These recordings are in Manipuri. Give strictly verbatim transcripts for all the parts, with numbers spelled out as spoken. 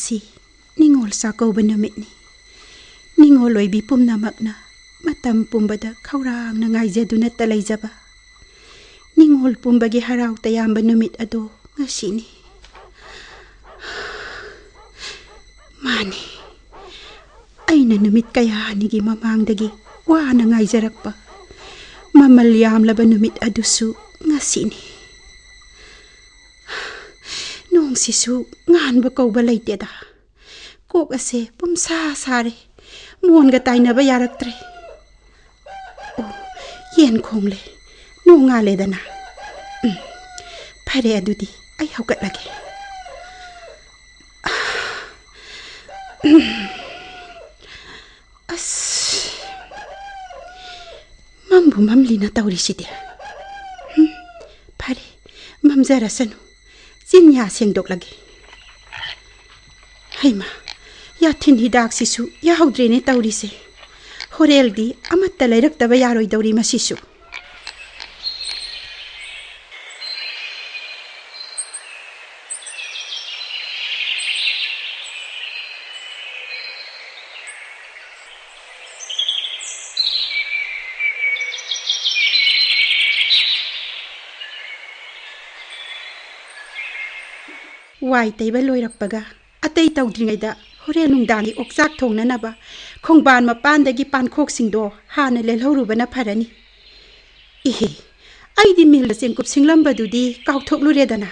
ꯉꯁꯤ ꯅꯤꯉꯣꯜ ꯆꯥꯛꯀꯧꯕ ꯅꯨꯃꯤꯠꯅꯤ꯫ ꯅꯤꯉꯣꯜ ꯑꯣꯏꯕꯤ ꯄꯨꯝꯅꯃꯛꯅ ꯃꯇꯝ ꯄꯨꯝꯕꯗ ꯈꯧꯔꯥꯡꯅ ꯉꯥꯏꯖꯗꯨꯅꯇ ꯂꯩꯖꯕ, ꯅꯤꯉꯣꯜ ꯄꯨꯝꯕꯒꯤ ꯍꯔꯥꯎ ꯇꯌꯥꯝꯕ ꯅꯨꯃꯤꯠ ꯑꯗꯣ ꯉꯁꯤꯅꯤ꯫ ꯃꯥꯅꯤ, ꯑꯩꯅ ꯅꯨꯃꯤꯠ ꯀꯌꯥꯅꯤꯒꯤ ꯃꯃꯥꯡꯗꯒꯤ ꯋꯥꯅ ꯉꯥꯏꯖꯔꯛꯄ ꯃꯃꯜ ꯌꯥꯝꯂꯕ ꯅꯨꯃꯤꯠ ꯑꯗꯨꯁꯨ ꯉꯁꯤꯅꯤ꯫ ꯅꯣꯡꯁꯤꯁꯨ ꯉꯥꯟꯕ ꯀꯧꯕ ꯂꯩꯇꯦꯗ꯫ ꯀꯣꯛ ꯑꯁꯦ ꯄꯨꯝꯁꯥ ꯁꯥꯔꯦ꯫ ꯃꯣꯟꯒ ꯇꯥꯏꯅꯕ ꯌꯥꯔꯛꯇ꯭ꯔꯦ꯫ ꯑꯣ, ꯌꯦꯟ ꯈꯣꯡꯂꯦ꯫ ꯅꯣꯡ ꯉꯥꯜꯂꯦꯗꯅ꯫ ꯎꯝ, ꯐꯔꯦ, ꯑꯗꯨꯗꯤ ꯑꯩ ꯍꯧꯒꯠꯂꯒꯦ꯫ ꯑꯁ, ꯃꯝꯕꯨ ꯃꯝꯂꯤꯅ ꯇꯧꯔꯤꯁꯤꯗꯤ꯫ ꯍꯨꯝ, ꯐꯔꯦ, ꯃꯝꯖꯔꯁꯅꯨ꯫ ꯆꯤꯟꯌꯥ ꯁꯦꯡꯗꯣꯛꯂꯒꯦ꯫ ꯍꯩꯃꯥ, ꯌꯥꯊꯤꯟ ꯍꯤꯗꯥꯛꯁꯤꯁꯨ ꯌꯥꯍꯧꯗ꯭ꯔꯦꯅꯦ ꯇꯧꯔꯤꯁꯦ꯫ ꯍꯣꯔꯦꯜꯗꯤ ꯑꯃꯠꯇ ꯂꯩꯔꯛꯇꯕ ꯌꯥꯔꯣꯏꯗꯧꯔꯤ ꯃꯁꯤꯁꯨ꯫ ꯋꯥꯏ ꯇꯩꯕ ꯂꯣꯏꯔꯛꯄꯒ ꯑꯇꯩ ꯇꯧꯗ꯭ꯔꯤꯉꯩꯗ ꯍꯣꯔꯦꯟ ꯅꯨꯡꯗꯥꯡꯒꯤ ꯑꯣꯛꯆꯥꯛ ꯊꯣꯡꯅꯅꯕ ꯈꯣꯡꯕꯥꯟ ꯃꯄꯥꯟꯗꯒꯤ ꯄꯥꯟꯈꯣꯛꯁꯤꯡꯗꯣ ꯍꯥꯟꯅ ꯂꯦꯜꯍꯧꯔꯨꯕꯅ ꯐꯔꯅꯤ꯫ ꯏꯍꯦ, ꯑꯩꯗꯤ ꯃꯤꯜꯗ ꯆꯦꯡꯀꯨꯞ ꯁꯤꯡꯂꯝꯕꯗꯨꯗꯤ ꯀꯥꯎꯊꯣꯛꯂꯨꯔꯦꯗꯅ꯫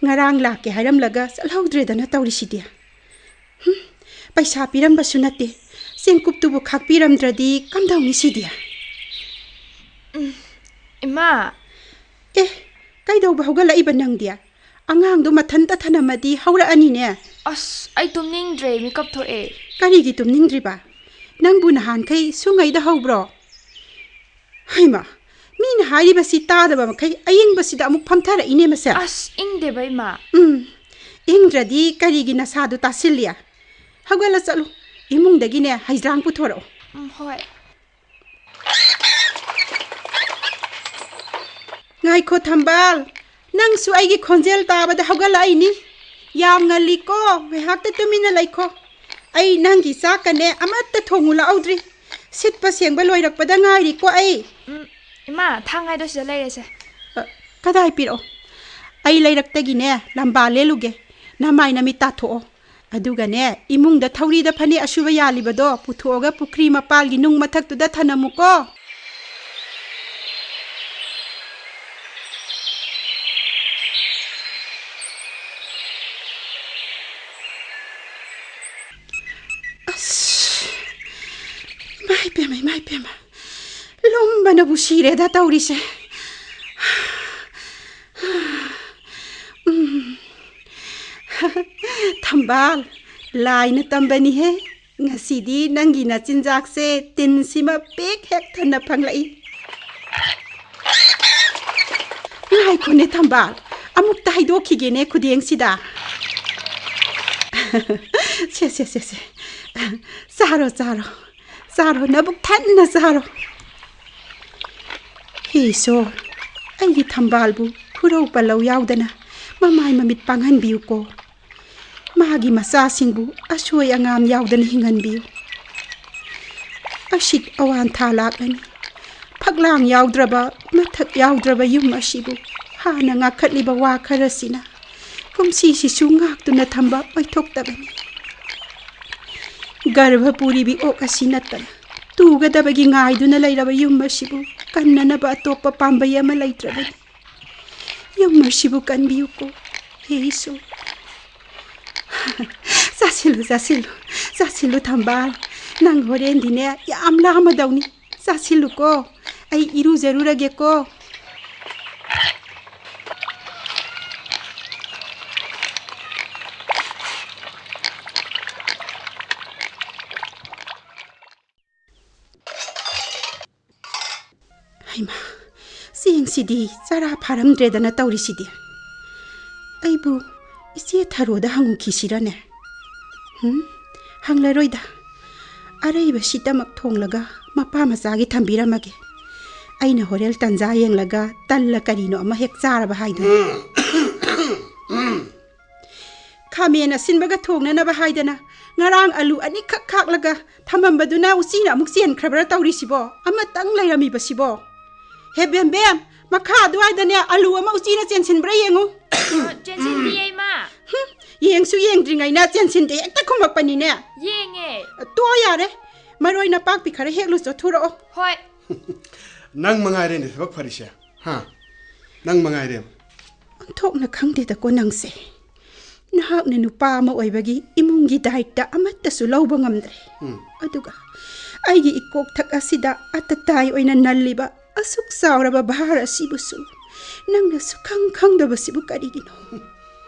ꯉꯔꯥꯡ ꯂꯥꯛꯀꯦ ꯍꯥꯏꯔꯝꯂꯒ ꯆꯠꯍꯧꯗ꯭ꯔꯦꯗꯅ ꯇꯧꯔꯤꯁꯤꯗꯤ꯫ ꯍꯨꯝ, ꯄꯩꯁꯥ ꯄꯤꯔꯝꯕꯁꯨ ꯅꯠꯇꯦ꯫ ꯆꯦꯡꯀꯨꯞꯇꯨꯕꯨ ꯈꯥꯛꯄꯤꯔꯝꯗ꯭ꯔꯗꯤ ꯀꯝꯗꯧꯅꯤ ꯁꯤꯗꯤ? ꯎꯝ, ꯏꯃꯥ꯫ ꯑꯦ, ꯀꯩꯗꯧꯕ ꯍꯧꯒꯠꯂꯛꯏꯕ ꯅꯪꯗꯤ? ꯑꯉꯥꯡꯗꯣ ꯃꯊꯟꯇ ꯊꯅꯝꯃꯗꯤ ꯍꯧꯔꯛꯑꯅꯤꯅꯦ꯫ ꯑꯁ, ꯑꯩ ꯇꯨꯝꯅꯤꯡꯗ꯭ꯔꯦ, ꯃꯤꯀꯞ ꯊꯣꯛꯑꯦ꯫ ꯀꯔꯤꯒꯤ ꯇꯨꯝꯅꯤꯡꯗ꯭ꯔꯤꯕ? ꯅꯪꯕꯨ ꯅꯍꯥꯟꯈꯩ ꯁꯨꯡꯉꯩꯗ ꯍꯧꯕ꯭ꯔꯣ? ꯍꯩꯃꯥ, ꯃꯤꯅ ꯍꯥꯏꯔꯤꯕꯁꯤ ꯇꯥꯗꯕ ꯃꯈꯩ ꯑꯌꯤꯡꯕꯁꯤꯗ ꯑꯃꯨꯛ ꯐꯝꯊꯔꯛꯏꯅꯦ ꯃꯁꯦ꯫ ꯑꯁ, ꯏꯪꯗꯦꯕ, ꯏꯃꯥ꯫ ꯎꯝ, ꯏꯪꯗ꯭ꯔꯗꯤ ꯀꯔꯤꯒꯤ ꯅꯁꯥꯗꯨ ꯇꯥꯁꯤꯜꯂꯤ? ꯍꯧꯒꯠꯂ ꯆꯠꯂꯨ, ꯏꯃꯨꯡꯗꯒꯤꯅꯦ ꯍꯩꯖ꯭ꯔꯥꯡ ꯄꯨꯊꯣꯔꯛꯑꯣ꯫ ꯎꯝ, ꯍꯣꯏ꯫ ꯉꯥꯏꯈꯣ ꯊꯝꯕꯥꯜ, ꯅꯪꯁꯨ ꯑꯩꯒꯤ ꯈꯣꯟꯖꯦꯜ ꯇꯥꯕꯗ ꯍꯧꯒꯠꯂꯛꯏꯅꯤ꯫ ꯌꯥꯝ ꯉꯜꯂꯤꯀꯣ, ꯉꯥꯏꯍꯥꯛꯇ ꯇꯨꯃꯤꯟꯅ ꯂꯩꯈꯣ꯫ ꯑꯩ ꯅꯪꯒꯤ ꯆꯥꯛꯀꯅꯦ ꯑꯃꯠꯇ ꯊꯣꯡꯉꯨ ꯂꯥꯛꯍꯧꯗ꯭ꯔꯤ꯫ ꯁꯤꯠꯄ ꯁꯦꯡꯕ ꯂꯣꯏꯔꯛꯄꯗ ꯉꯥꯏꯔꯤꯀꯣ ꯑꯩ꯫ ꯎꯝ, ꯏꯃꯥ, ꯊꯥꯡ ꯍꯥꯏꯗꯣ ꯁꯤꯗ ꯂꯩꯔꯦꯁꯦ꯫ ꯑ, ꯀꯗꯥꯏ ꯄꯤꯔꯛꯑꯣ? ꯑꯩ ꯂꯩꯔꯛꯇꯒꯤꯅꯦ ꯂꯝꯕꯥ ꯂꯦꯜꯂꯨꯒꯦ꯫ ꯅꯃꯥꯏ ꯅꯃꯤꯠ ꯇꯥꯊꯣꯛꯑꯣ꯫ ꯑꯗꯨꯒꯅꯦ, ꯏꯃꯨꯡꯗ ꯊꯧꯔꯤꯗ ꯐꯅꯦꯛ ꯑꯁꯨꯕ ꯌꯥꯜꯂꯤꯕꯗꯣ ꯄꯨꯊꯣꯛꯑꯒ ꯄꯨꯈ꯭ꯔꯤ ꯃꯄꯥꯜꯒꯤ ꯅꯨꯡ ꯃꯊꯛꯇꯨꯗ ꯊꯅꯝꯃꯨꯀꯣ꯫ ꯑꯁ, ꯏꯃꯥ ꯏꯄꯦꯝꯃ, ꯏꯃꯥ ꯏꯄꯦꯝꯃ, ꯂꯨꯝꯕꯅꯕꯨ ꯁꯤꯔꯦꯗ ꯇꯧꯔꯤꯁꯦ꯫ ꯎꯝ꯫ ꯊꯝꯕꯥꯜ, ꯂꯥꯏꯅ ꯇꯝꯕꯅꯤꯍꯦ꯫ ꯉꯁꯤꯗꯤ ꯅꯪꯒꯤ ꯅꯆꯤꯟꯖꯥꯛꯁꯦ ꯇꯤꯟꯁꯤꯃ ꯄꯤꯛ ꯍꯦꯛ ꯊꯟꯅ ꯐꯪꯂꯛꯏ꯫ ꯉꯥꯏꯈꯣꯅꯦ ꯊꯝꯕꯥꯜ, ꯑꯃꯨꯛꯇ ꯍꯩꯗꯣꯛꯈꯤꯒꯦꯅꯦ ꯈꯨꯗꯦꯡꯁꯤꯗ꯫ ꯁꯦ, ꯁꯦ, ꯁꯦ, ꯁꯦ꯫ ꯆꯥꯔꯣ, ꯆꯥꯔꯣ꯫ ꯆꯥꯔꯣ, ꯅꯕꯨꯛ ꯊꯟꯅ ꯆꯥꯔꯣ꯫ ꯍꯦ ꯏꯁꯣꯔ, ꯑꯩꯒꯤ ꯊꯝꯕꯥꯜꯕꯨ ꯈꯨꯔꯧ ꯄꯜꯂꯧ ꯌꯥꯎꯗꯅ ꯃꯃꯥꯏ ꯃꯃꯤꯠ ꯄꯥꯡꯍꯟꯕꯤꯌꯨꯀꯣ꯫ ꯃꯥꯒꯤ ꯃꯆꯥꯁꯤꯡꯕꯨ ꯑꯁꯣꯏ ꯑꯉꯥꯝ ꯌꯥꯎꯗꯅ ꯍꯤꯡꯍꯟꯕꯤꯌꯨ꯫ ꯑꯁꯤꯠ ꯑꯋꯥꯟ ꯊꯥ ꯂꯥꯛꯂꯅꯤ꯫ ꯐꯛꯂꯥꯡ ꯌꯥꯎꯗ꯭ꯔꯕ, ꯃꯊꯛ ꯌꯥꯎꯗ꯭ꯔꯕ ꯌꯨꯝ ꯑꯁꯤꯕꯨ ꯍꯥꯟꯅ ꯉꯥꯛꯈꯠꯂꯤꯕ ꯋꯥ ꯈꯔꯁꯤꯅ ꯀꯨꯝꯁꯤꯁꯤꯁꯨ ꯉꯥꯛꯇꯨꯅ ꯊꯝꯕ ꯑꯣꯏꯊꯣꯛꯇꯕꯅꯤ꯫ ꯒꯔꯚ ꯄꯨꯔꯤꯕꯤ ꯑꯣꯛ ꯑꯁꯤ ꯅꯠꯇꯅ ꯇꯨꯒꯗꯕꯒꯤ ꯉꯥꯏꯗꯨꯅ ꯂꯩꯔꯕ ꯌꯨꯝ ꯑꯁꯤꯕꯨ ꯀꯟꯅꯅꯕ ꯑꯇꯣꯞꯄ ꯄꯥꯝꯕꯩ ꯑꯃ ꯂꯩꯇ꯭ꯔꯕꯅꯤ꯫ ꯌꯨꯝ ꯑꯁꯤꯕꯨ ꯀꯟꯕꯤꯌꯨꯀꯣ, ꯍꯦ ꯏꯁꯣꯔ꯫ ꯆꯥꯁꯤꯜꯂꯨ, ꯆꯥꯁꯤꯜꯂꯨ, ꯆꯥꯁꯤꯜꯂꯨ ꯊꯝꯕꯥꯜ꯫ ꯅꯪ ꯍꯣꯔꯦꯟꯗꯤꯅꯦ ꯌꯥꯝ ꯂꯥꯝꯃꯗꯧꯅꯤ꯫ ꯆꯥꯁꯤꯜꯂꯨꯀꯣ꯫ ꯑꯩ ꯏꯔꯨꯖꯔꯨꯔꯒꯦꯀꯣ꯫ ꯍꯩꯃꯥ, ꯆꯦꯡꯁꯤꯗꯤ ꯆꯔꯥ ꯐꯥꯔꯝꯗ꯭ꯔꯦꯗꯅ ꯇꯧꯔꯤꯁꯤꯗꯤ꯫ ꯑꯩꯕꯨ ꯏꯆꯦ ꯊꯔꯣꯗ ꯍꯪꯉꯨꯈꯤꯁꯤꯔꯅꯦ? ꯍꯨꯝ, ꯍꯪꯂꯔꯣꯏꯗ꯫ ꯑꯔꯩꯕꯁꯤꯗꯃꯛ ꯊꯣꯡꯂꯒ ꯃꯄꯥ ꯃꯆꯥꯒꯤ ꯊꯝꯕꯤꯔꯝꯃꯒꯦ꯫ ꯑꯩꯅ ꯍꯣꯔꯦꯟ ꯇꯟꯖꯥ ꯌꯦꯡꯂꯒ ꯇꯜꯂ ꯀꯔꯤꯅꯣ ꯑꯃ ꯍꯦꯛ ꯆꯥꯔꯕ ꯍꯥꯏꯗꯨꯅꯤ꯫ ꯈꯥꯃꯦꯟ ꯑꯁꯤꯟꯕꯒ ꯊꯣꯡꯅꯅꯕ ꯍꯥꯏꯗꯅ ꯉꯔꯥꯡ ꯑꯂꯨ ꯑꯅꯤꯈꯛ ꯈꯥꯛꯂꯒ ꯊꯝꯃꯝꯕꯗꯨꯅ ꯎꯆꯤꯅ ꯑꯃꯨꯛ ꯆꯦꯟꯈ꯭ꯔꯕ꯭ꯔꯥ ꯇꯧꯔꯤꯁꯤꯕꯣ? ꯑꯃꯇꯪ ꯂꯩꯔꯝꯃꯤꯕꯁꯤꯕꯣ? ꯍꯦ ꯕꯦꯝꯕꯦꯝ, ꯃꯈꯥ ꯑꯗꯨꯋꯥꯏꯗꯅꯦ ꯑꯂꯨ ꯑꯃ ꯎꯆꯤꯅ ꯆꯦꯟꯁꯤꯟꯕ꯭ꯔꯥ ꯌꯦꯡꯉꯨ꯫ ꯑ, ꯆꯦꯟꯁꯤꯟꯗꯤꯌꯦ, ꯏꯃꯥ꯫ ꯍꯨꯝ, ꯌꯦꯡꯁꯨ ꯌꯦꯡꯗ꯭ꯔꯤꯉꯩꯅ ꯆꯦꯟꯁꯤꯟꯗꯦ ꯍꯦꯛꯇ ꯈꯨꯝꯃꯛꯄꯅꯤꯅꯦ꯫ ꯌꯦꯡꯉꯦ꯫ ꯇꯣ ꯌꯥꯔꯦ, ꯃꯔꯣꯏ ꯅꯄꯥꯛꯄꯤ ꯈꯔ ꯍꯦꯛꯂꯨ ꯆꯣ, ꯊꯨꯔꯛꯑꯣ꯫ ꯍꯣꯏ꯫ ꯅꯪ ꯃꯉꯥꯏꯔꯦꯅꯦ ꯊꯕꯛ ꯐꯔꯤꯁꯦ꯫ ꯍꯥ? ꯅꯪ ꯃꯉꯥꯏꯔꯦ꯫ ꯑꯣꯟꯊꯣꯛꯅ ꯈꯪꯗꯦꯗꯀꯣ ꯅꯪꯁꯦ꯫ ꯅꯍꯥꯛꯅ ꯅꯨꯄꯥ ꯑꯃ ꯑꯣꯏꯕꯒꯤ ꯏꯃꯨꯡꯒꯤ ꯗꯥꯏꯇ ꯑꯃꯠꯇꯁꯨ ꯂꯧꯕ ꯉꯝꯗ꯭ꯔꯦ꯫ ꯎꯝ꯫ ꯑꯗꯨꯒ ꯑꯩꯒꯤ ꯏꯀꯣꯛꯊꯛ ꯑꯁꯤꯗ ꯑꯇꯇꯥꯏ ꯑꯣꯏꯅ ꯅꯜꯂꯤꯕ ꯑꯁꯨꯛ ꯆꯥꯎꯔꯕ ꯚꯥꯔ ꯑꯁꯤꯕꯨꯁꯨ ꯅꯪꯅ ꯁꯨꯈꯪ ꯈꯪꯗꯕꯁꯤꯕꯨ ꯀꯔꯤꯒꯤꯅꯣ?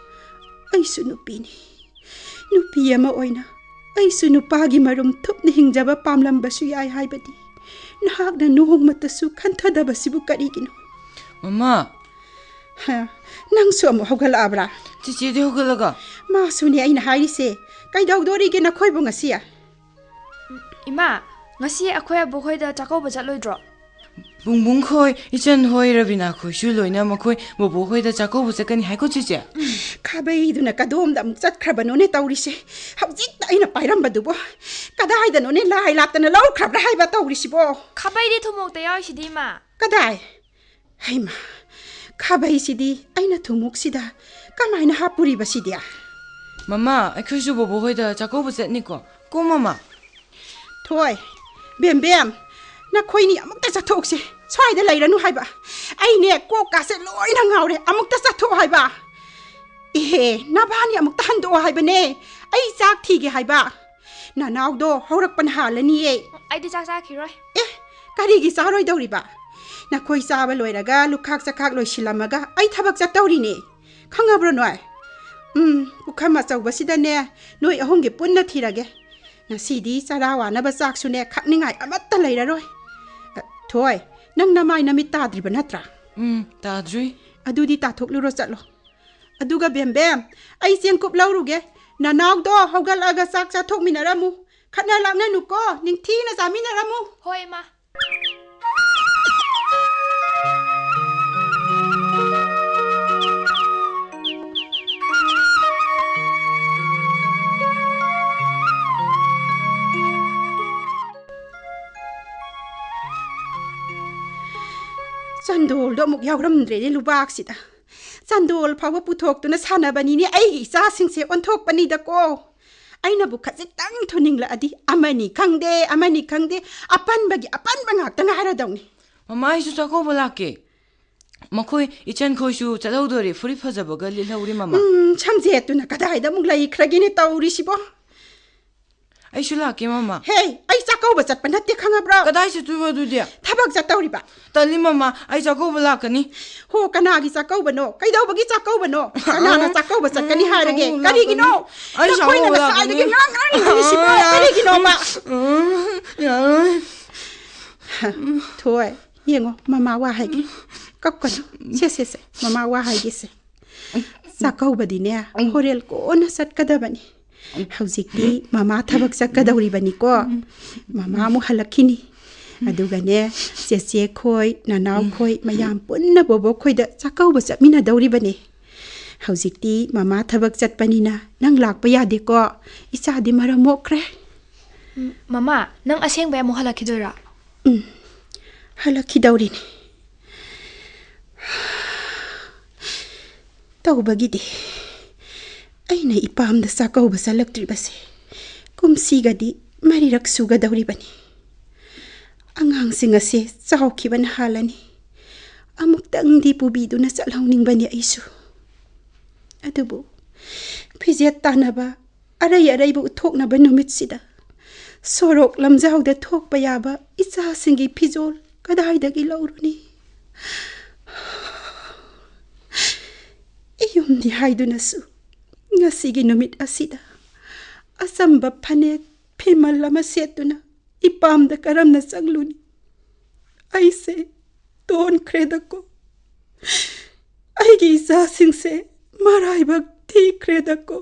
ꯑꯩꯁꯨ ꯅꯨꯄꯤꯅꯤ꯫ ꯅꯨꯄꯤ ꯑꯃ ꯑꯣꯏꯅ ꯑꯩꯁꯨ ꯅꯨꯄꯥꯒꯤ ꯃꯔꯨꯝ ꯊꯨꯞꯅ ꯍꯤꯡꯖꯕ ꯄꯥꯝꯂꯝꯕꯁꯨ ꯌꯥꯏ ꯍꯥꯏꯕꯗꯤ ꯅꯍꯥꯛꯅ ꯅꯣꯡꯃꯇꯁꯨ ꯈꯟꯊꯗꯕꯁꯤꯕꯨ ꯀꯔꯤꯒꯤꯅꯣ? ꯃꯃꯥ! ꯍ, ꯅꯪꯁꯨ ꯑꯃꯨꯛ ꯍꯧꯒꯠꯂꯛꯑꯕ꯭ꯔꯥ? ꯆꯤꯆꯦꯗꯤ ꯍꯧꯒꯠꯂꯒ? ꯃꯥꯁꯨꯅꯦ ꯑꯩꯅ ꯍꯥꯏꯔꯤꯁꯦ꯫ ꯀꯩꯗꯧꯗꯣꯔꯤꯒꯦ ꯅꯈꯣꯏꯕꯨ ꯉꯁꯤ? ꯏꯃꯥ, ꯉꯁꯤ ꯑꯩꯈꯣꯏ ꯑꯕꯣꯛ ꯍꯣꯏꯗ ꯆꯥꯛꯀꯧꯕ ꯆꯠꯂꯣꯏꯗ꯭ꯔꯣ? ꯕꯨꯡꯕꯨꯡ ꯈꯣꯏ, ꯏꯆꯟ ꯍꯣꯏ, ꯔꯕꯤꯅꯥ ꯈꯣꯏꯁꯨ ꯂꯣꯏꯅ ꯃꯈꯣꯏ ꯕꯣꯕꯣꯛ ꯍꯣꯏꯗ ꯆꯥꯛꯀꯧꯕ ꯆꯠꯀꯅꯤ ꯍꯥꯏꯀꯣ ꯆꯤꯆꯦ? ꯈꯥꯕꯩꯗꯨꯅ ꯀꯗꯣꯝꯗ ꯑꯃꯨꯛ ꯆꯠꯈ꯭ꯔꯕꯅꯣꯅꯦ ꯇꯧꯔꯤꯁꯦ? ꯍꯧꯖꯤꯛꯇ ꯑꯩꯅ ꯄꯥꯏꯔꯝꯕꯗꯨꯕꯨ ꯀꯗꯥꯏꯗꯅꯣꯅꯦ ꯂꯥꯏ ꯂꯥꯛꯇꯅ ꯂꯧꯈ꯭ꯔꯕ꯭ꯔꯥ ꯍꯥꯏꯕ ꯇꯧꯔꯤꯁꯤꯕꯣ? ꯈꯥꯕꯩꯗꯤ ꯊꯨꯝꯃꯣꯛꯇ ꯌꯥꯎꯔꯤꯁꯤꯗꯤ, ꯏꯃꯥ꯫ ꯀꯗꯥꯏ? ꯍꯩꯃꯥ, ꯈꯥꯕꯩꯁꯤꯗꯤ ꯑꯩꯅ ꯊꯨꯝꯃꯣꯛꯁꯤꯗ ꯀꯃꯥꯏꯅ ꯍꯥꯞꯄꯨꯔꯤꯕ ꯁꯤꯗꯤ? ꯃꯃꯥ, ꯑꯩꯈꯣꯏꯁꯨ ꯕꯣꯕꯣ ꯍꯣꯏꯗ ꯆꯥꯛꯀꯧꯕ ꯆꯠꯅꯤꯀꯣ꯫ ꯀꯣ ꯃꯃꯥ? ꯊꯣꯏ, ꯕꯦꯝꯕꯦꯝ, ꯅꯈꯣꯏꯅꯤ ꯑꯃꯨꯛꯇ ꯆꯠꯊꯣꯛꯁꯦ꯫ ꯁ꯭ꯋꯥꯏꯗ ꯂꯩꯔꯅꯨ ꯍꯥꯏꯕ꯫ ꯑꯩꯅꯦ ꯀꯣꯛꯀꯥꯁꯦ ꯂꯣꯏꯅ ꯉꯥꯎꯔꯦ꯫ ꯑꯃꯨꯛꯇ ꯆꯠꯊꯣꯛꯑꯣ ꯍꯥꯏꯕ꯫ ꯏꯍꯦ, ꯅꯕꯥꯅꯤ ꯑꯃꯨꯛꯇ ꯍꯟꯗꯣꯛꯑꯣ ꯍꯥꯏꯕꯅꯦ꯫ ꯑꯩ ꯆꯥꯛ ꯊꯤꯒꯦ ꯍꯥꯏꯕ꯫ ꯅꯅꯥꯎꯗꯣ ꯍꯧꯔꯛꯄꯅ ꯍꯥꯜꯂꯅꯤꯌꯦ꯫ ꯑꯩꯗꯤ ꯆꯥꯛ ꯆꯥꯈꯤꯔꯣꯏ꯫ ꯑꯦ, ꯀꯔꯤꯒꯤ ꯆꯥꯔꯣꯏꯗꯧꯔꯤꯕ? ꯅꯈꯣꯏ ꯆꯥꯕ ꯂꯣꯏꯔꯒ ꯂꯨꯈꯥꯛ ꯆꯈꯥꯛ ꯂꯣꯏꯁꯤꯜꯂꯝꯃꯒ ꯑꯩ ꯊꯕꯛ ꯆꯠꯇꯧꯔꯤꯅꯦ꯫ ꯈꯪꯉꯕ꯭ꯔꯣ ꯅꯣꯏ? ꯎꯝ, ꯄꯨꯈꯝ ꯑꯆꯧꯕꯁꯤꯗꯅꯦ ꯅꯣꯏ ꯑꯍꯨꯝꯒꯤ ꯄꯨꯟꯅ ꯊꯤꯔꯒꯦ꯫ ꯉꯁꯤꯗꯤ ꯆꯔꯥ ꯋꯥꯅꯕ ꯆꯥꯛꯁꯨꯅꯦ ꯈꯥꯛꯅꯤꯡꯉꯥꯏ ꯑꯃꯠꯇ ꯂꯩꯔꯔꯣꯏ꯫ ꯑ, ꯊꯣꯏ, ꯅꯪ ꯅꯃꯥꯏ ꯅꯃꯤꯠ ꯇꯥꯗ꯭ꯔꯤꯕ ꯅꯠꯇ꯭ꯔꯥ? ꯎꯝ, ꯇꯥꯗ꯭ꯔꯤ꯫ ꯑꯗꯨꯗꯤ ꯇꯥꯊꯣꯛꯂꯨꯔꯣ ꯆꯠꯂꯣ꯫ ꯑꯗꯨꯒ ꯕꯦꯝꯕꯦꯝ, ꯑꯩ ꯆꯦꯡꯀꯨꯞ ꯂꯧꯔꯨꯒꯦ꯫ ꯅꯅꯥꯎꯗꯣ ꯍꯧꯒꯠꯂꯛꯑꯒ ꯆꯥꯛ ꯆꯥꯊꯣꯛꯃꯤꯟꯅꯔꯝꯃꯨ꯫ ꯈꯠꯅ ꯂꯥꯛꯅꯅꯨꯀꯣ, ꯅꯤꯡꯊꯤꯅ ꯆꯥꯃꯤꯟꯅꯔꯝꯃꯨ꯫ ꯍꯣꯏ, ꯏꯃꯥ꯫ ꯆꯟꯗꯣꯜꯗꯣ ꯑꯃꯨꯛ ꯌꯥꯎꯔꯝꯗ꯭ꯔꯦꯅꯦ ꯂꯨꯕꯥꯛꯁꯤꯗ꯫ ꯆꯟꯗꯣꯜ ꯐꯥꯎꯕ ꯄꯨꯊꯣꯛꯇꯨꯅ ꯁꯥꯟꯅꯕꯅꯤꯅꯦ ꯑꯩꯒꯤ ꯏꯆꯥꯁꯤꯡꯁꯦ ꯑꯣꯟꯊꯣꯛꯄꯅꯤꯗꯀꯣ꯫ ꯑꯩꯅꯕꯨ ꯈꯖꯤꯛꯇꯪ ꯊꯨꯅꯤꯡꯂꯛꯑꯗꯤ ꯑꯃꯅꯤ ꯈꯪꯗꯦ, ꯑꯃꯅꯤ ꯈꯪꯗꯦ, ꯑꯄꯟꯕꯒꯤ ꯑꯄꯟꯕ ꯉꯥꯛꯇ ꯉꯥꯏꯔꯗꯧꯅꯤ꯫ ꯃꯃꯥ, ꯑꯩꯁꯨ ꯆꯥꯛꯀꯧꯕ ꯂꯥꯛꯀꯦ꯫ ꯃꯈꯣꯏ ꯏꯆꯟꯈꯣꯏꯁꯨ ꯆꯠꯍꯧꯗꯣꯔꯦ, ꯐꯨꯔꯤꯠ ꯐꯖꯕꯒ ꯂꯤꯠꯍꯧꯔꯤ, ꯃꯃꯥ꯫ ꯎꯝ, ꯁꯝꯖꯦꯠꯇꯨꯅ ꯀꯗꯥꯏꯗ ꯑꯃꯨꯛ ꯂꯩꯈ꯭ꯔꯒꯦꯅꯦ ꯇꯧꯔꯤꯁꯤꯕꯣ? ꯑꯩꯁꯨ ꯂꯥꯛꯀꯦ, ꯃꯃꯥ꯫ ꯍꯦ, ꯑꯩ ꯆꯥꯛꯀꯧꯕ ꯆꯠꯄ ꯅꯠꯇꯦ, ꯈꯪꯉꯕ꯭ꯔꯣ? ꯀꯗꯥꯏ ꯆꯠꯇꯣꯏꯕ ꯑꯗꯨꯗꯤ? ꯊꯕꯛ ꯆꯠꯇꯧꯔꯤꯕ꯫ ꯇꯜꯂꯤ, ꯃꯃꯥ, ꯑꯩ ꯆꯥꯛꯀꯧꯕ ꯂꯥꯛꯀꯅꯤ꯫ ꯍꯣ, ꯀꯅꯥꯒꯤ ꯆꯥꯛꯀꯧꯕꯅꯣ? ꯀꯩꯗꯧꯕꯒꯤ ꯆꯥꯛꯀꯧꯕꯅꯣ? ꯀꯅꯥꯅ ꯆꯥꯛꯀꯧꯕ ꯆꯠꯀꯅꯤ ꯍꯥꯏꯔꯒꯦ? ꯎꯝ, ꯀꯔꯤꯒꯤꯅꯣ? ꯂꯥꯛꯀꯅꯤ꯫ ꯑꯩ ꯅꯈꯣꯏꯅ ꯆꯥꯛꯀꯧꯕ ꯉꯁꯥꯏꯗꯒꯤ ꯂꯥꯛꯀꯅꯤ꯫ ꯉꯥꯡ ꯉꯥꯡꯉꯤꯕꯁꯤꯕꯣ? ꯀꯔꯤꯒꯤꯅꯣꯕ? ꯎꯝ, ꯌꯥꯔꯣꯏ꯫ ꯊꯣꯏ, ꯌꯦꯡꯉꯣ, ꯃꯃꯥ ꯋꯥ ꯍꯥꯏꯒꯦ꯫ ꯀꯞꯀꯅꯨ꯫ ꯁꯦ, ꯁꯦ, ꯁꯦ, ꯃꯃꯥ ꯋꯥ ꯍꯥꯏꯒꯦꯁꯦ꯫ ꯆꯥꯛꯀꯧꯕꯗꯤꯅꯦ, ꯍꯣꯔꯦꯜ ꯀꯣꯟꯅ ꯆꯠꯀꯗꯕꯅꯤ꯫ ꯍꯧꯖꯤꯛꯇꯤ ꯃꯃꯥ ꯊꯕꯛ ꯆꯠꯀꯗꯧꯔꯤꯕꯅꯤꯀꯣ꯫ ꯃꯃꯥ ꯑꯃꯨꯛ ꯍꯜꯂꯛꯈꯤꯅꯤ꯫ ꯑꯗꯨꯒꯅꯦ, ꯆꯦꯆꯦ ꯈꯣꯏ, ꯅꯅꯥꯎ ꯈꯣꯏ, ꯃꯌꯥꯝ ꯄꯨꯟꯅ ꯕꯣꯕꯣꯛ ꯈꯣꯏꯗ ꯆꯥꯛꯀꯧꯕ ꯆꯠꯃꯤꯟꯅꯗꯧꯔꯤꯕꯅꯤ꯫ ꯍꯧꯖꯤꯛꯇꯤ ꯃꯃꯥ ꯊꯕꯛ ꯆꯠꯄꯅꯤꯅ ꯅꯪ ꯂꯥꯛꯄ ꯌꯥꯗꯦꯀꯣ꯫ ꯏꯆꯥꯗꯤ ꯃꯔꯝ ꯃꯣꯛꯈ꯭ꯔꯦ꯫ ꯎꯝ, ꯃꯃꯥ, ꯅꯪ ꯑꯁꯦꯡꯕꯩ ꯑꯃꯨꯛ ꯍꯜꯂꯛꯈꯤꯗꯣꯏꯔꯣ? ꯎꯝ, ꯍꯜꯂꯛꯈꯤꯗꯧꯔꯤꯅꯤ꯫ ꯇꯧꯕꯒꯤꯗꯤ ꯑꯩꯅ ꯏꯄꯥꯝꯗ ꯆꯥꯛꯀꯧꯕ ꯆꯠꯂꯛꯇ꯭ꯔꯤꯕꯁꯦ ꯀꯨꯝꯁꯤꯒꯗꯤ ꯃꯔꯤꯔꯛ ꯁꯨꯒꯗꯧꯔꯤꯕꯅꯤ꯫ ꯑꯉꯥꯡꯁꯤꯡ ꯑꯁꯦ ꯆꯥꯎꯈꯤꯕꯅ ꯍꯥꯜꯂꯅꯤ꯫ ꯑꯃꯨꯛꯇꯪꯗꯤ ꯄꯨꯕꯤꯗꯨꯅ ꯆꯠꯍꯧꯅꯤꯡꯕꯅꯤ ꯑꯩꯁꯨ꯫ ꯑꯗꯨꯕꯨ ꯐꯤꯖꯦꯠ ꯇꯥꯟꯅꯕ, ꯑꯔꯩ ꯑꯔꯩꯕ ꯎꯠꯊꯣꯛꯅꯕ ꯅꯨꯃꯤꯠꯁꯤꯗ ꯁꯣꯔꯣꯛ ꯂꯝꯖꯥꯎꯗ ꯊꯣꯛꯄ ꯌꯥꯕ ꯏꯆꯥꯁꯤꯡꯒꯤ ꯐꯤꯖꯣꯜ ꯀꯗꯥꯏꯗꯒꯤ ꯂꯧꯔꯨꯅꯤ? ꯌꯨꯝꯗꯤ ꯍꯥꯏꯗꯨꯅꯁꯨ ꯉꯁꯤꯒꯤ ꯅꯨꯃꯤꯠ ꯑꯁꯤꯗ ꯑꯆꯝꯕ ꯐꯅꯦꯛ ꯐꯤꯃꯜ ꯑꯃ ꯁꯦꯠꯇꯨꯅ ꯏꯄꯥꯝꯗ ꯀꯔꯝꯅ ꯆꯪꯂꯨꯅꯤ? ꯑꯩꯁꯦ ꯇꯣꯟꯈ꯭ꯔꯦꯗꯀꯣ꯫ ꯑꯩꯒꯤ ꯏꯆꯥꯁꯤꯡꯁꯦ ꯃꯔꯥꯏꯕꯛ ꯊꯤꯈ꯭ꯔꯦꯗꯀꯣ꯫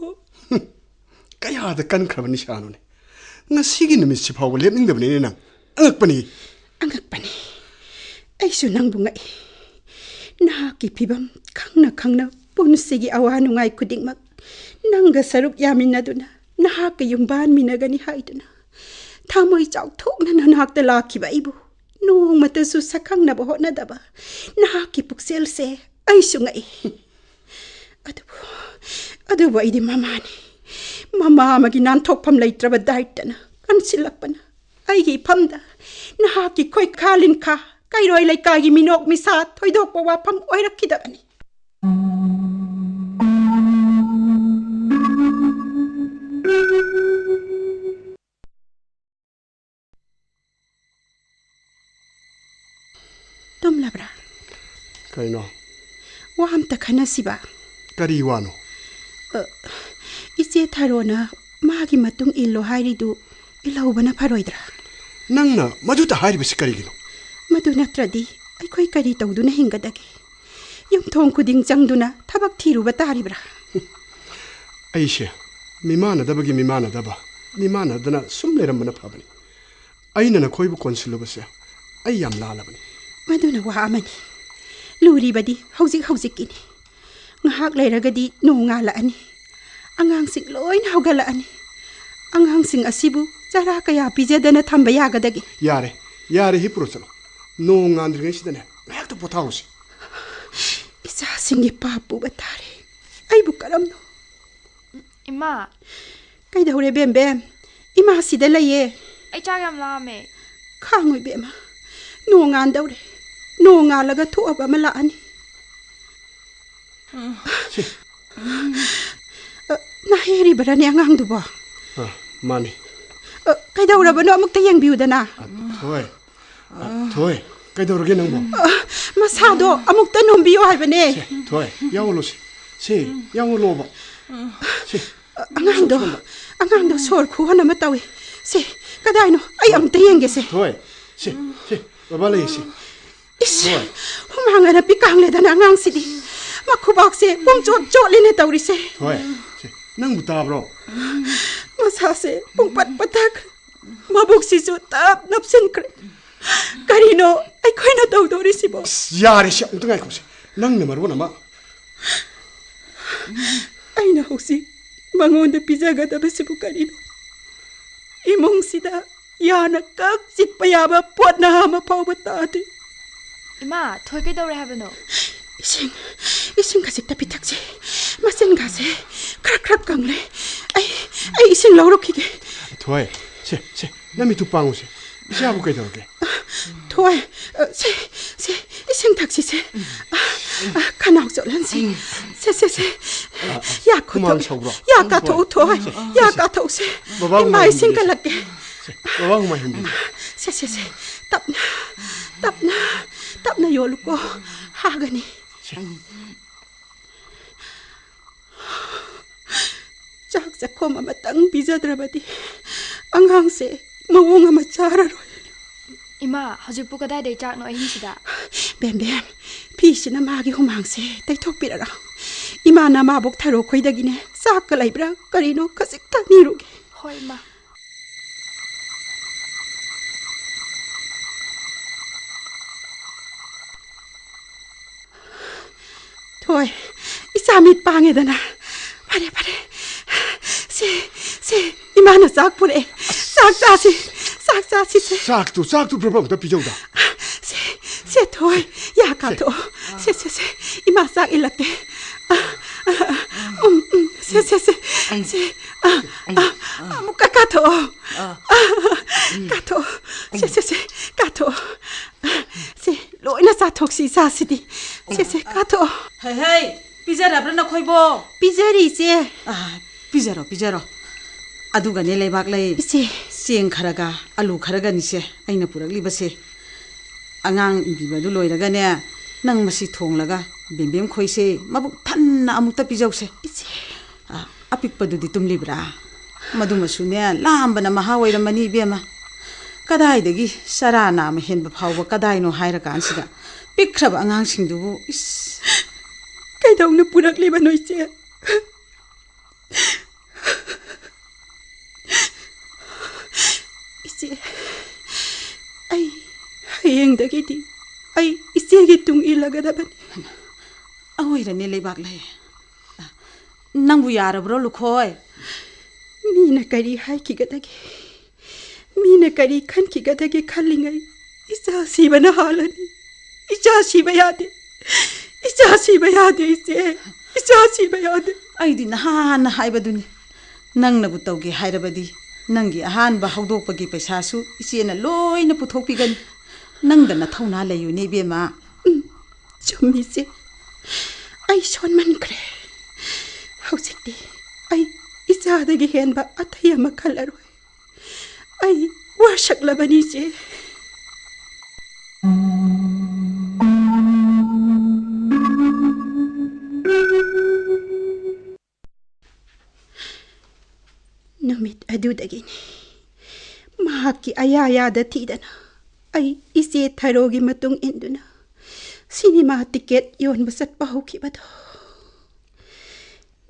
ꯀꯌꯥꯗ ꯀꯟꯈ꯭ꯔꯕ ꯅꯤꯁꯥꯅꯣꯅꯦ! ꯉꯁꯤꯒꯤ ꯅꯨꯃꯤꯠꯁꯤ ꯐꯥꯎꯕ ꯂꯦꯞꯅꯤꯡꯗꯕꯅꯤꯅꯦ ꯅꯪ꯫ ꯑꯉꯛꯄꯅꯤ꯫ ꯑꯉꯛꯄꯅꯤ꯫ ꯑꯩꯁꯨ ꯅꯪꯕꯨ ꯉꯛꯏ꯫ ꯅꯍꯥꯛꯀꯤ ꯐꯤꯕꯝ ꯈꯪꯅ ꯈꯪꯅ ꯄꯨꯟꯁꯤꯒꯤ ꯑꯋꯥ ꯅꯨꯡꯉꯥꯏ ꯈꯨꯗꯤꯡꯃꯛ ꯅꯪꯒ ꯁꯔꯨꯛ ꯌꯥꯃꯤꯟꯅꯗꯨꯅ ꯅꯍꯥꯛꯀ ꯌꯨꯝꯕꯥꯟꯃꯤꯟꯅꯒꯅꯤ ꯍꯥꯏꯗꯨꯅ ꯊꯃꯣꯏ ꯆꯥꯎꯊꯣꯛꯅ ꯅꯅꯥꯛꯇ ꯂꯥꯛꯈꯤꯕ ꯑꯩꯕꯨ ꯅꯣꯡꯃꯇꯁꯨ ꯁꯛꯈꯪꯅꯕ ꯍꯣꯠꯅꯗꯕ ꯅꯍꯥꯛꯀꯤ ꯄꯨꯛꯆꯦꯜꯁꯦ ꯑꯩꯁꯨ ꯉꯛꯏ꯫ ꯑꯗꯨꯕꯨ, ꯑꯗꯨꯕꯨ ꯑꯩꯗꯤ ꯃꯃꯥꯅꯤ꯫ ꯃꯃꯥ ꯑꯃꯒꯤ ꯅꯥꯟꯊꯣꯛꯐꯝ ꯂꯩꯇ꯭ꯔꯕ ꯗꯥꯏꯇꯅ ꯀꯟꯁꯤꯜꯂꯛꯄꯅ ꯑꯩꯒꯤ ꯏꯐꯝꯗ ꯅꯍꯥꯛꯀꯤ ꯈꯣꯏꯈꯥ ꯂꯤꯟꯈꯥ, ꯀꯩꯔꯣꯏ ꯂꯩꯀꯥꯏꯒꯤ ꯃꯤꯅꯣꯛ ꯃꯤꯁꯥ ꯊꯣꯏꯗꯣꯛꯄ ꯋꯥꯐꯝ ꯑꯣꯏꯔꯛꯈꯤꯗꯕꯅꯤ꯫ ꯇꯨꯝꯂꯕ꯭ꯔꯥ? ꯀꯩꯅꯣ? ꯋꯥ ꯑꯝꯇ ꯈꯟꯅꯁꯤꯕ꯫ ꯀꯔꯤ ꯋꯥꯅꯣ? ꯑ, ꯏꯆꯦ ꯊꯥꯔꯣꯅ ꯃꯥꯒꯤ ꯃꯇꯨꯡ ꯏꯜꯂꯣ ꯍꯥꯏꯔꯤꯗꯨ ꯏꯜꯍꯧꯕꯅ ꯐꯔꯣꯏꯗ꯭ꯔꯥ? ꯅꯪꯅ ꯃꯗꯨꯇ ꯍꯥꯏꯔꯤꯕꯁꯤ ꯀꯔꯤꯒꯤꯅꯣ? ꯃꯗꯨ ꯅꯠꯇ꯭ꯔꯗꯤ ꯑꯩꯈꯣꯏ ꯀꯔꯤ ꯇꯧꯗꯨꯅ ꯍꯤꯡꯒꯗꯒꯦ? ꯌꯨꯝꯊꯣꯡ ꯈꯨꯗꯤꯡ ꯆꯪꯗꯨꯅ ꯊꯕꯛ ꯊꯤꯔꯨꯕ ꯇꯥꯔꯤꯕ꯭ꯔꯥ? ꯑꯩꯁꯦ ꯃꯤꯃꯥꯟꯅꯗꯕꯒꯤ ꯃꯤꯃꯥꯟꯅꯗꯕ, ꯃꯤꯃꯥꯟꯅꯗꯅ ꯁꯨꯝ ꯂꯩꯔꯝꯕꯅ ꯐꯕꯅꯤ꯫ ꯑꯩꯅ ꯅꯈꯣꯏꯕꯨ ꯀꯣꯟꯁꯤꯜꯂꯨꯕꯁꯦ ꯑꯩ ꯌꯥꯝ ꯂꯥꯜꯂꯕꯅꯤ꯫ ꯃꯗꯨꯅ ꯋꯥ ꯑꯃꯅꯤ꯫ ꯂꯨꯔꯤꯕꯗꯤ ꯍꯧꯖꯤꯛ ꯍꯧꯖꯤꯛꯀꯤꯅꯤ꯫ ꯉꯥꯏꯍꯥꯛ ꯂꯩꯔꯒꯗꯤ ꯅꯣꯡ ꯉꯥꯜꯂꯛꯑꯅꯤ꯫ ꯑꯉꯥꯡꯁꯤꯡ ꯂꯣꯏꯅ ꯍꯧꯒꯠꯂꯛꯑꯅꯤ꯫ ꯑꯉꯥꯡꯁꯤꯡ ꯑꯁꯤꯕꯨ ꯆꯔꯥ ꯀꯌꯥ ꯄꯤꯖꯗꯅ ꯊꯝꯕ ꯌꯥꯒꯗꯒꯦ? ꯌꯥꯔꯦ, ꯌꯥꯔꯦ, ꯍꯤꯞꯄꯨꯔꯣ ꯆꯠꯂꯣ꯫ ꯅꯣꯡ ꯉꯥꯟꯗ꯭ꯔꯤꯉꯩꯁꯤꯗꯅꯦ ꯉꯥꯏꯍꯥꯛꯇ ꯄꯣꯊꯥꯍꯧꯁꯤ꯫ ꯏꯆꯥꯁꯤꯡꯒꯤ ꯄꯥꯞ ꯄꯨꯕ ꯇꯥꯔꯦ꯫ ꯑꯩꯕꯨ ꯀꯔꯝꯅꯣ? ꯏꯃꯥ꯫ ꯀꯩꯗꯧꯔꯦ, ꯕꯦꯝꯕꯦꯝ? ꯏꯃꯥ ꯁꯤꯗ ꯂꯩꯌꯦ꯫ ꯑꯩ ꯆꯥꯛ ꯌꯥꯝ ꯂꯥꯝꯃꯦ꯫ ꯈꯥꯡꯉꯨ, ꯏꯕꯦꯝꯃ꯫ ꯅꯣꯡ ꯉꯥꯟꯗꯧꯔꯦ꯫ ꯅꯣꯡ ꯉꯥꯜꯂꯒ ꯊꯣꯛꯑꯕ ꯑꯃ ꯂꯥꯛꯑꯅꯤ꯫ ꯁꯤ꯫ ꯑ, ꯅꯥꯍꯦꯔꯤꯕꯔꯅꯦ ꯑꯉꯥꯡꯗꯨꯕꯣ? ꯑ, ꯃꯥꯅꯤ꯫ ꯑ, ꯀꯩꯗꯧꯔꯕꯅꯣ? ꯑꯃꯨꯛꯇ ꯌꯦꯡꯕꯤꯌꯨꯗꯅ꯫ ꯑ, ꯊꯣꯏ꯫ ꯑ, ꯊꯣꯏ, ꯀꯩꯗꯧꯔꯒꯦ ꯅꯪꯕꯣ? ꯑ, ꯃꯁꯥꯗꯣ ꯑꯃꯨꯛꯇ ꯅꯣꯝꯕꯤꯌꯨ ꯍꯥꯏꯕꯅꯦ꯫ ꯁꯦ, ꯊꯣꯏ, ꯌꯥꯎꯍꯜꯂꯣꯁꯦ꯫ ꯁꯦ, ꯌꯥꯎꯍꯜꯂꯣꯕ꯫ ꯁꯦ꯫ ꯑ, ꯑꯉꯥꯡꯗꯣ, ꯁꯣꯝꯗ꯫ ꯑꯉꯥꯡꯗꯣ ꯁꯣꯔ ꯈꯨꯍꯣꯟ ꯑꯃ ꯇꯧꯏ꯫ ꯁꯦ, ꯀꯗꯥꯏꯅꯣ? ꯑꯩ ꯑꯃꯨꯛꯇ ꯌꯦꯡꯒꯦꯁꯦ꯫ ꯊꯣꯏ, ꯁꯦ, ꯁꯦ, ꯕꯕꯥ ꯂꯩꯌꯦ, ꯁꯦ꯫ ꯏꯁ, ꯊꯣꯏ꯫ ꯍꯨꯃꯥꯡ ꯑꯅꯞꯄꯤ ꯀꯥꯡꯂꯦꯗꯅ ꯑꯉꯥꯡꯁꯤꯗꯤ꯫ ꯃꯈꯨꯕꯥꯛꯁꯦ ꯄꯨꯡꯆꯣꯠ ꯆꯣꯠꯂꯤꯅꯦ ꯇꯧꯔꯤꯁꯦ꯫ ꯊꯣꯏ, ꯁꯦ, ꯅꯪꯕꯨ ꯇꯥꯕ꯭ꯔꯣ? ꯃꯁꯥꯁꯦ ꯄꯨꯡꯄꯠ ꯄꯠꯊꯈ꯭ꯔꯦ꯫ ꯃꯕꯨꯛꯁꯤꯁꯨ ꯇꯞ ꯅꯞꯁꯤꯟꯈ꯭ꯔꯦ꯫ ꯀꯔꯤꯅꯣ ꯑꯩꯈꯣꯏꯅ ꯇꯧꯗꯣꯔꯤꯁꯤꯕꯣ? ꯑꯁ, ꯌꯥꯔꯦꯁꯦ, ꯑꯃꯨꯛꯇ ꯉꯥꯏꯈꯣꯁꯦ꯫ ꯅꯪꯅ ꯃꯔꯣꯟ ꯑꯃ꯫ ꯑꯩꯅ ꯍꯧꯖꯤꯛ ꯃꯉꯣꯟꯗ ꯄꯤꯖꯒꯗꯕꯁꯤꯕꯨ ꯀꯔꯤꯅꯣ? ꯏꯃꯨꯡꯁꯤꯗ ꯌꯥꯅ ꯀꯛ ꯆꯤꯛꯄ ꯌꯥꯕ ꯄꯣꯠꯅ ꯑꯃ ꯐꯥꯎꯕ ꯇꯥꯗꯦ꯫ ꯏꯃꯥ, ꯊꯣꯏ ꯀꯩꯗꯧꯔꯦ ꯍꯥꯏꯕꯅꯣ? ꯏꯁꯤꯡ, ꯏꯁꯤꯡ ꯈꯖꯤꯛꯇ ꯄꯤꯊꯛꯁꯦ꯫ ꯃꯆꯤꯟꯒꯥꯁꯦ ꯈ꯭ꯔꯛ ꯈ꯭ꯔꯛ ꯀꯪꯂꯦ꯫ ꯑꯩ, ꯑꯩ ꯏꯁꯤꯡ ꯂꯧꯔꯨꯈꯤꯒꯦ꯫ ꯊꯣꯏ, ꯁꯦ, ꯁꯦ, ꯅꯃꯤꯠꯇꯨ ꯄꯥꯡꯉꯨꯁꯦ꯫ ꯏꯆꯥꯕꯨ ꯀꯩꯗꯧꯔꯒꯦ? ꯊꯣꯏ, ꯑ, ꯁꯦ, ꯁꯦ, ꯏꯁꯤꯡ ꯊꯛꯁꯤꯁꯦ꯫ ꯑ, ꯑ, ꯈꯅꯥꯎ ꯆꯣꯠꯍꯟꯁꯤ꯫ ꯁꯦ, ꯁꯦ, ꯁꯦ꯫ ꯌꯥ ꯈꯨꯠ ꯍꯨꯃꯥꯡ ꯊꯣꯛ-, ꯁꯧꯕ꯭ꯔꯣ? ꯌꯥ ꯀꯥꯊꯣꯛꯎ, ꯊꯣꯏ꯫ ꯁꯦ, ꯌꯥ ꯁꯦ, ꯁꯦ꯫ ꯀꯥꯊꯣꯛꯎꯁꯦ꯫ ꯕꯕꯥ ꯏꯃꯥ, ꯍꯨꯃꯥꯡ ꯏꯁꯤꯡ ꯍꯦꯟꯕꯤꯒꯦ, ꯁꯦ꯫ ꯀꯜꯂꯛꯀꯦ꯫ ꯁꯦ, ꯕꯕꯥ ꯍꯨꯃꯥꯡ ꯍꯦꯟꯕꯤꯒꯦ꯫ ꯁꯦ, ꯁꯦ, ꯁꯦ꯫ ꯇꯞꯅ, ꯇꯞꯅ, ꯇꯞꯅ ꯌꯣꯠꯂꯨꯀꯣ꯫ ꯍꯥꯒꯅꯤ꯫ ꯁꯦ꯫ ꯆꯥꯛ ꯆꯥꯛꯈꯣꯝ ꯑꯃꯇꯪ ꯄꯤꯖꯗ꯭ꯔꯕꯗꯤ ꯑꯉꯥꯡꯁꯦ ꯃꯑꯣꯡ ꯑꯃ ꯆꯥꯔꯔꯣꯏ꯫ ꯏꯃꯥ, ꯍꯧꯖꯤꯛꯄꯨ ꯀꯗꯥꯏꯗꯩ ꯆꯥꯛꯅꯣ ꯑꯍꯤꯡꯁꯤꯗ? ꯕꯦꯝꯕꯦꯝ, ꯐꯤꯁꯤꯅ ꯃꯥꯒꯤ ꯍꯨꯃꯥꯡꯁꯦ ꯇꯩꯊꯣꯛꯄꯤꯔꯔꯣ꯫ ꯏꯃꯥꯅ ꯃꯥꯕꯣꯛ ꯊꯔꯣ ꯈꯣꯏꯗꯒꯤꯅꯦ ꯆꯥꯛꯀ ꯂꯩꯕ꯭ꯔꯥ ꯀꯔꯤꯅꯣ ꯈꯖꯤꯛꯇ ꯅꯤꯔꯨꯒꯦ꯫ ꯍꯣꯏ, ꯏꯃꯥ꯫ ꯊꯣꯏ, ꯏꯆꯥ ꯃꯤꯠ ꯄꯥꯡꯉꯦꯗꯅ꯫ ꯐꯔꯦ, ꯐꯔꯦ꯫ ꯁꯦ, ꯁꯦ, ꯏꯃꯥꯅ ꯆꯥꯛ ꯄꯨꯔꯛꯑꯦ꯫ ꯆꯥꯛ ꯆꯥꯁꯤ, ꯆꯥꯛ ꯆꯥꯁꯤ ꯁꯦ꯫ ꯆꯥꯛꯇꯨ, ꯆꯥꯛꯇꯨ ꯕ꯭ꯔꯕ꯭ꯔ ꯑꯝꯇ ꯄꯤꯖꯧꯗ꯫ ꯁꯦ, ꯁꯦ ꯊꯣꯏ, ꯌꯥ ꯀꯥꯊꯣꯛꯑꯣ꯫ ꯁꯦ, ꯁꯦ, ꯁꯦ, ꯏꯃꯥ ꯆꯥꯛ ꯏꯜꯂꯛꯀꯦ꯫ ꯑ, ꯑ, ꯑ, ꯎꯝ, ꯎꯝ, ꯁꯦ, ꯁꯦ, ꯁꯦ, ꯁꯦ, ꯑ, ꯑ, ꯑꯃꯨꯛꯀ ꯀꯥꯊꯣꯛꯑꯣ꯫ ꯑ, ꯀꯥꯊꯣꯛꯑꯣ꯫ ꯁꯦ, ꯁꯦ, ꯁꯦ, ꯀꯥꯊꯣꯛꯑꯣ꯫ ꯁꯦ, ꯂꯣꯏꯅ ꯆꯥꯊꯣꯛꯁꯤ, ꯏꯆꯥꯁꯤꯗꯤ꯫ ꯁꯦ, ꯁꯦ, ꯀꯥꯊꯣꯛꯑꯣ꯫ ꯍꯩ, ꯍꯩ, ꯄꯤꯖꯔꯕ꯭ꯔꯥ ꯅꯈꯣꯏꯕꯣ? ꯄꯤꯖꯔꯤ, ꯏꯆꯦ꯫ ꯑ, ꯄꯤꯖꯔꯣ, ꯄꯤꯖꯔꯣ꯫ ꯑꯗꯨꯒꯅꯦ, ꯂꯩꯕꯥꯛꯂꯩ, ꯏꯆꯦ꯫ ꯆꯦꯡ ꯈꯔꯒ ꯑꯂꯨ ꯈꯔꯒꯅꯤꯁꯦ ꯑꯩꯅ ꯄꯨꯔꯛꯂꯤꯕꯁꯦ꯫ ꯑꯉꯥꯡ ꯏꯟꯕꯤꯕꯗꯨ ꯂꯣꯏꯔꯒꯅꯦ, ꯅꯪ ꯃꯁꯤ ꯊꯣꯡꯂꯒ ꯕꯦꯝꯕꯦꯝ ꯈꯣꯏꯁꯦ ꯃꯕꯨꯛ ꯊꯟꯅ ꯑꯃꯨꯛꯇ ꯄꯤꯖꯧꯁꯦ꯫ ꯏꯆꯦ꯫ ꯑ, ꯑꯄꯤꯛꯄꯗꯨꯗꯤ ꯇꯨꯝꯂꯤꯕ꯭ꯔꯥ? ꯃꯗꯨꯃꯁꯨꯅꯦ, ꯂꯥꯝꯕꯅ ꯃꯍꯥ ꯑꯣꯏꯔꯝꯃꯅꯤ, ꯏꯕꯦꯝꯃ꯫ ꯀꯗꯥꯏꯗꯒꯤ ꯆꯔꯥ ꯅꯥꯝꯃ ꯍꯦꯟꯕ ꯐꯥꯎꯕ ꯀꯗꯥꯏꯅꯣ ꯍꯥꯏꯔꯀꯥꯟꯁꯤꯗ, ꯄꯤꯛꯈ꯭ꯔꯕ ꯑꯉꯥꯡꯁꯤꯡꯗꯨꯕꯨ, ꯏꯁ꯫ ꯀꯩꯗꯧꯅ ꯄꯨꯔꯛꯂꯤꯕꯅꯣ, ꯏꯆꯦ? ꯏꯆꯦ, ꯑꯩ ꯍꯌꯦꯡꯗꯒꯤꯗꯤ ꯑꯩ ꯏꯆꯦꯒꯤ ꯇꯨꯡ ꯏꯜꯂꯒꯗꯕꯅꯤ꯫ ꯑꯑꯣꯏꯔꯅꯦ, ꯂꯩꯕꯥꯛꯂꯩ꯫ ꯅꯪꯕꯨ ꯌꯥꯔꯕ꯭ꯔꯣ, ꯂꯨꯈꯣꯏ? ꯃꯤꯅ ꯀꯔꯤ ꯍꯥꯏꯈꯤꯒꯗꯒꯦ? ꯃꯤꯅ ꯀꯔꯤ ꯈꯟꯈꯤꯒꯗꯒꯦ ꯈꯜꯂꯤꯉꯩ ꯏꯆꯥ ꯁꯤꯕꯅ ꯍꯥꯜꯂꯅꯤ꯫ ꯏꯆꯥ ꯁꯤꯕ ꯌꯥꯗꯦ꯫ ꯏꯆꯥ ꯁꯤꯕ ꯌꯥꯗꯦ, ꯏꯆꯦ꯫ ꯏꯆꯥ ꯁꯤꯕ ꯌꯥꯗꯦ꯫ ꯑꯩꯗꯤ ꯅꯍꯥꯟꯅ ꯍꯥꯏꯕꯗꯨꯅꯤ, ꯅꯪꯅꯕꯨ ꯇꯧꯒꯦ ꯍꯥꯏꯔꯕꯗꯤ ꯅꯪꯒꯤ ꯑꯍꯥꯟꯕ ꯍꯧꯗꯣꯛꯄꯒꯤ ꯄꯩꯁꯥꯁꯨ ꯏꯆꯦꯅ ꯂꯣꯏꯅ ꯄꯨꯊꯣꯛꯄꯤꯒꯅꯤ꯫ ꯅꯪꯗ ꯅꯊꯧꯅꯥ ꯂꯩꯌꯨꯅꯦ, ꯏꯕꯦꯝꯃ꯫ ꯎꯝ, ꯆꯨꯝꯃꯤ, ꯏꯆꯦ꯫ ꯑꯩ ꯁꯣꯟꯃꯟꯈ꯭ꯔꯦ꯫ ꯍꯧꯖꯤꯛꯇꯤ ꯑꯩ ꯏꯆꯥꯗꯒꯤ ꯍꯦꯟꯕ ꯑꯇꯩ ꯑꯃ ꯈꯜꯂꯔꯣꯏ꯫ ꯑꯩ ꯋꯥꯁꯛꯂꯕꯅꯤ, ꯏꯆꯦ꯫ ꯅꯨꯃꯤꯠ ꯑꯗꯨꯗꯒꯤꯅꯤ ꯃꯍꯥꯛꯀꯤ ꯑꯌꯥ ꯌꯥꯗ ꯊꯤꯗꯅ ꯑꯩ ꯏꯆꯦ ꯊꯔꯣꯒꯤ ꯃꯇꯨꯡ ꯏꯟꯗꯨꯅ ꯁꯤꯅꯦꯃꯥ ꯇꯤꯀꯦꯠ ꯌꯣꯟꯕ ꯆꯠꯄ ꯍꯧꯈꯤꯕꯗꯣ꯫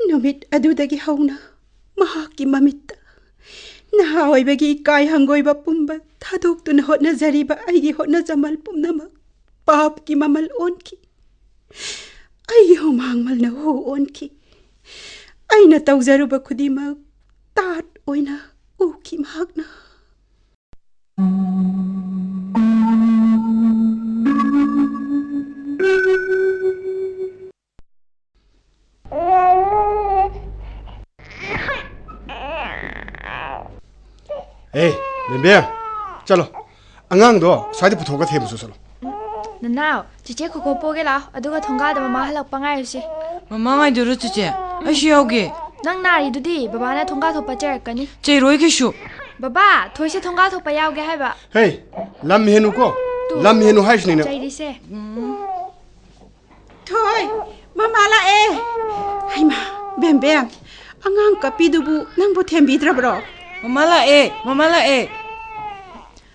ꯅꯨꯃꯤꯠ ꯑꯗꯨꯗꯒꯤ ꯍꯧꯅ ꯃꯍꯥꯛꯀꯤ ꯃꯃꯤꯠꯇ ꯅꯍꯥ ꯑꯣꯏꯕꯒꯤ ꯏꯀꯥꯏ ꯍꯪꯒꯣꯏꯕ ꯄꯨꯝꯕ ꯊꯥꯗꯣꯛꯇꯨꯅ ꯍꯣꯠꯅꯖꯔꯤꯕ ꯑꯩꯒꯤ ꯍꯣꯠꯅꯖꯃꯜ ꯄꯨꯝꯅꯃꯛ ꯄꯥꯞꯀꯤ ꯃꯃꯜ ꯑꯣꯟꯈꯤ꯫ ꯑꯩꯒꯤ ꯍꯨꯃꯥꯡꯃꯜꯅ ꯍꯨ ꯑꯣꯟꯈꯤ꯫ ꯑꯩꯅ ꯇꯧꯖꯔꯨꯕ ꯈꯨꯗꯤꯡꯃꯛ ꯇꯥꯠ ꯑꯣꯏꯅ ꯎꯈꯤ ꯃꯍꯥꯛꯅ꯫ ꯑꯦ, ꯕꯦꯝꯕꯦꯝ, ꯆꯠꯂꯣ꯫ ꯑꯉꯥꯡꯗꯣ ꯁ꯭ꯋꯥꯏꯗ ꯄꯨꯊꯣꯛꯑꯒ ꯊꯦꯝꯃꯨꯆꯣ, ꯆꯠꯂꯣ꯫ ꯅꯅꯥꯎ, ꯆꯤꯆꯦ ꯈꯣꯀꯣ ꯄꯣꯒꯦ ꯂꯥꯛꯑꯣ, ꯑꯗꯨꯒ ꯊꯣꯡꯒꯥꯗ ꯃꯃꯥ ꯍꯜꯂꯛꯄ ꯉꯥꯏꯔꯨꯁꯤ꯫ ꯃꯃꯥ ꯉꯥꯏꯗꯣꯏꯔꯣ, ꯆꯤꯆꯦ? ꯑꯩꯁꯨ ꯌꯥꯎꯒꯦ꯫ ꯅꯪ ꯅꯥꯔꯤꯗꯨꯗꯤ, ꯕꯕꯥꯅ ꯊꯣꯡꯒꯥ ꯊꯣꯛꯄ ꯆꯩꯔꯛꯀꯅꯤ꯫ ꯆꯩꯔꯣꯏ ꯀꯩꯁꯨ꯫ ꯕꯕꯥ, ꯊꯣꯏꯁꯦ ꯊꯣꯡꯒꯥ ꯊꯣꯛꯄ ꯌꯥꯎꯒꯦ ꯍꯥꯏꯕ꯫ ꯍꯦ, ꯂꯝ ꯍꯦꯟꯅꯨꯀꯣ꯫ ꯇꯨ꯫ ꯂꯝ ꯍꯦꯟꯅꯨ ꯍꯥꯏꯁꯤꯅꯤ ꯅꯪ꯫ ꯆꯩꯔꯤꯁꯦ꯫ ꯎꯝ꯫ ꯊꯣꯏ, ꯃꯃꯥ ꯂꯥꯛꯑꯦ꯫ ꯍꯩꯃꯥ, ꯕꯦꯝꯕꯦꯝ, ꯑꯉꯥꯡ ꯀꯞꯄꯤꯗꯨꯕꯨ ꯅꯪꯕꯨ ꯊꯦꯝꯕꯤꯗ꯭ꯔꯕ꯭ꯔꯣ? ꯃꯃꯥ ꯂꯥꯛꯑꯦ, ꯃꯃꯥ ꯂꯥꯛꯑꯦ꯫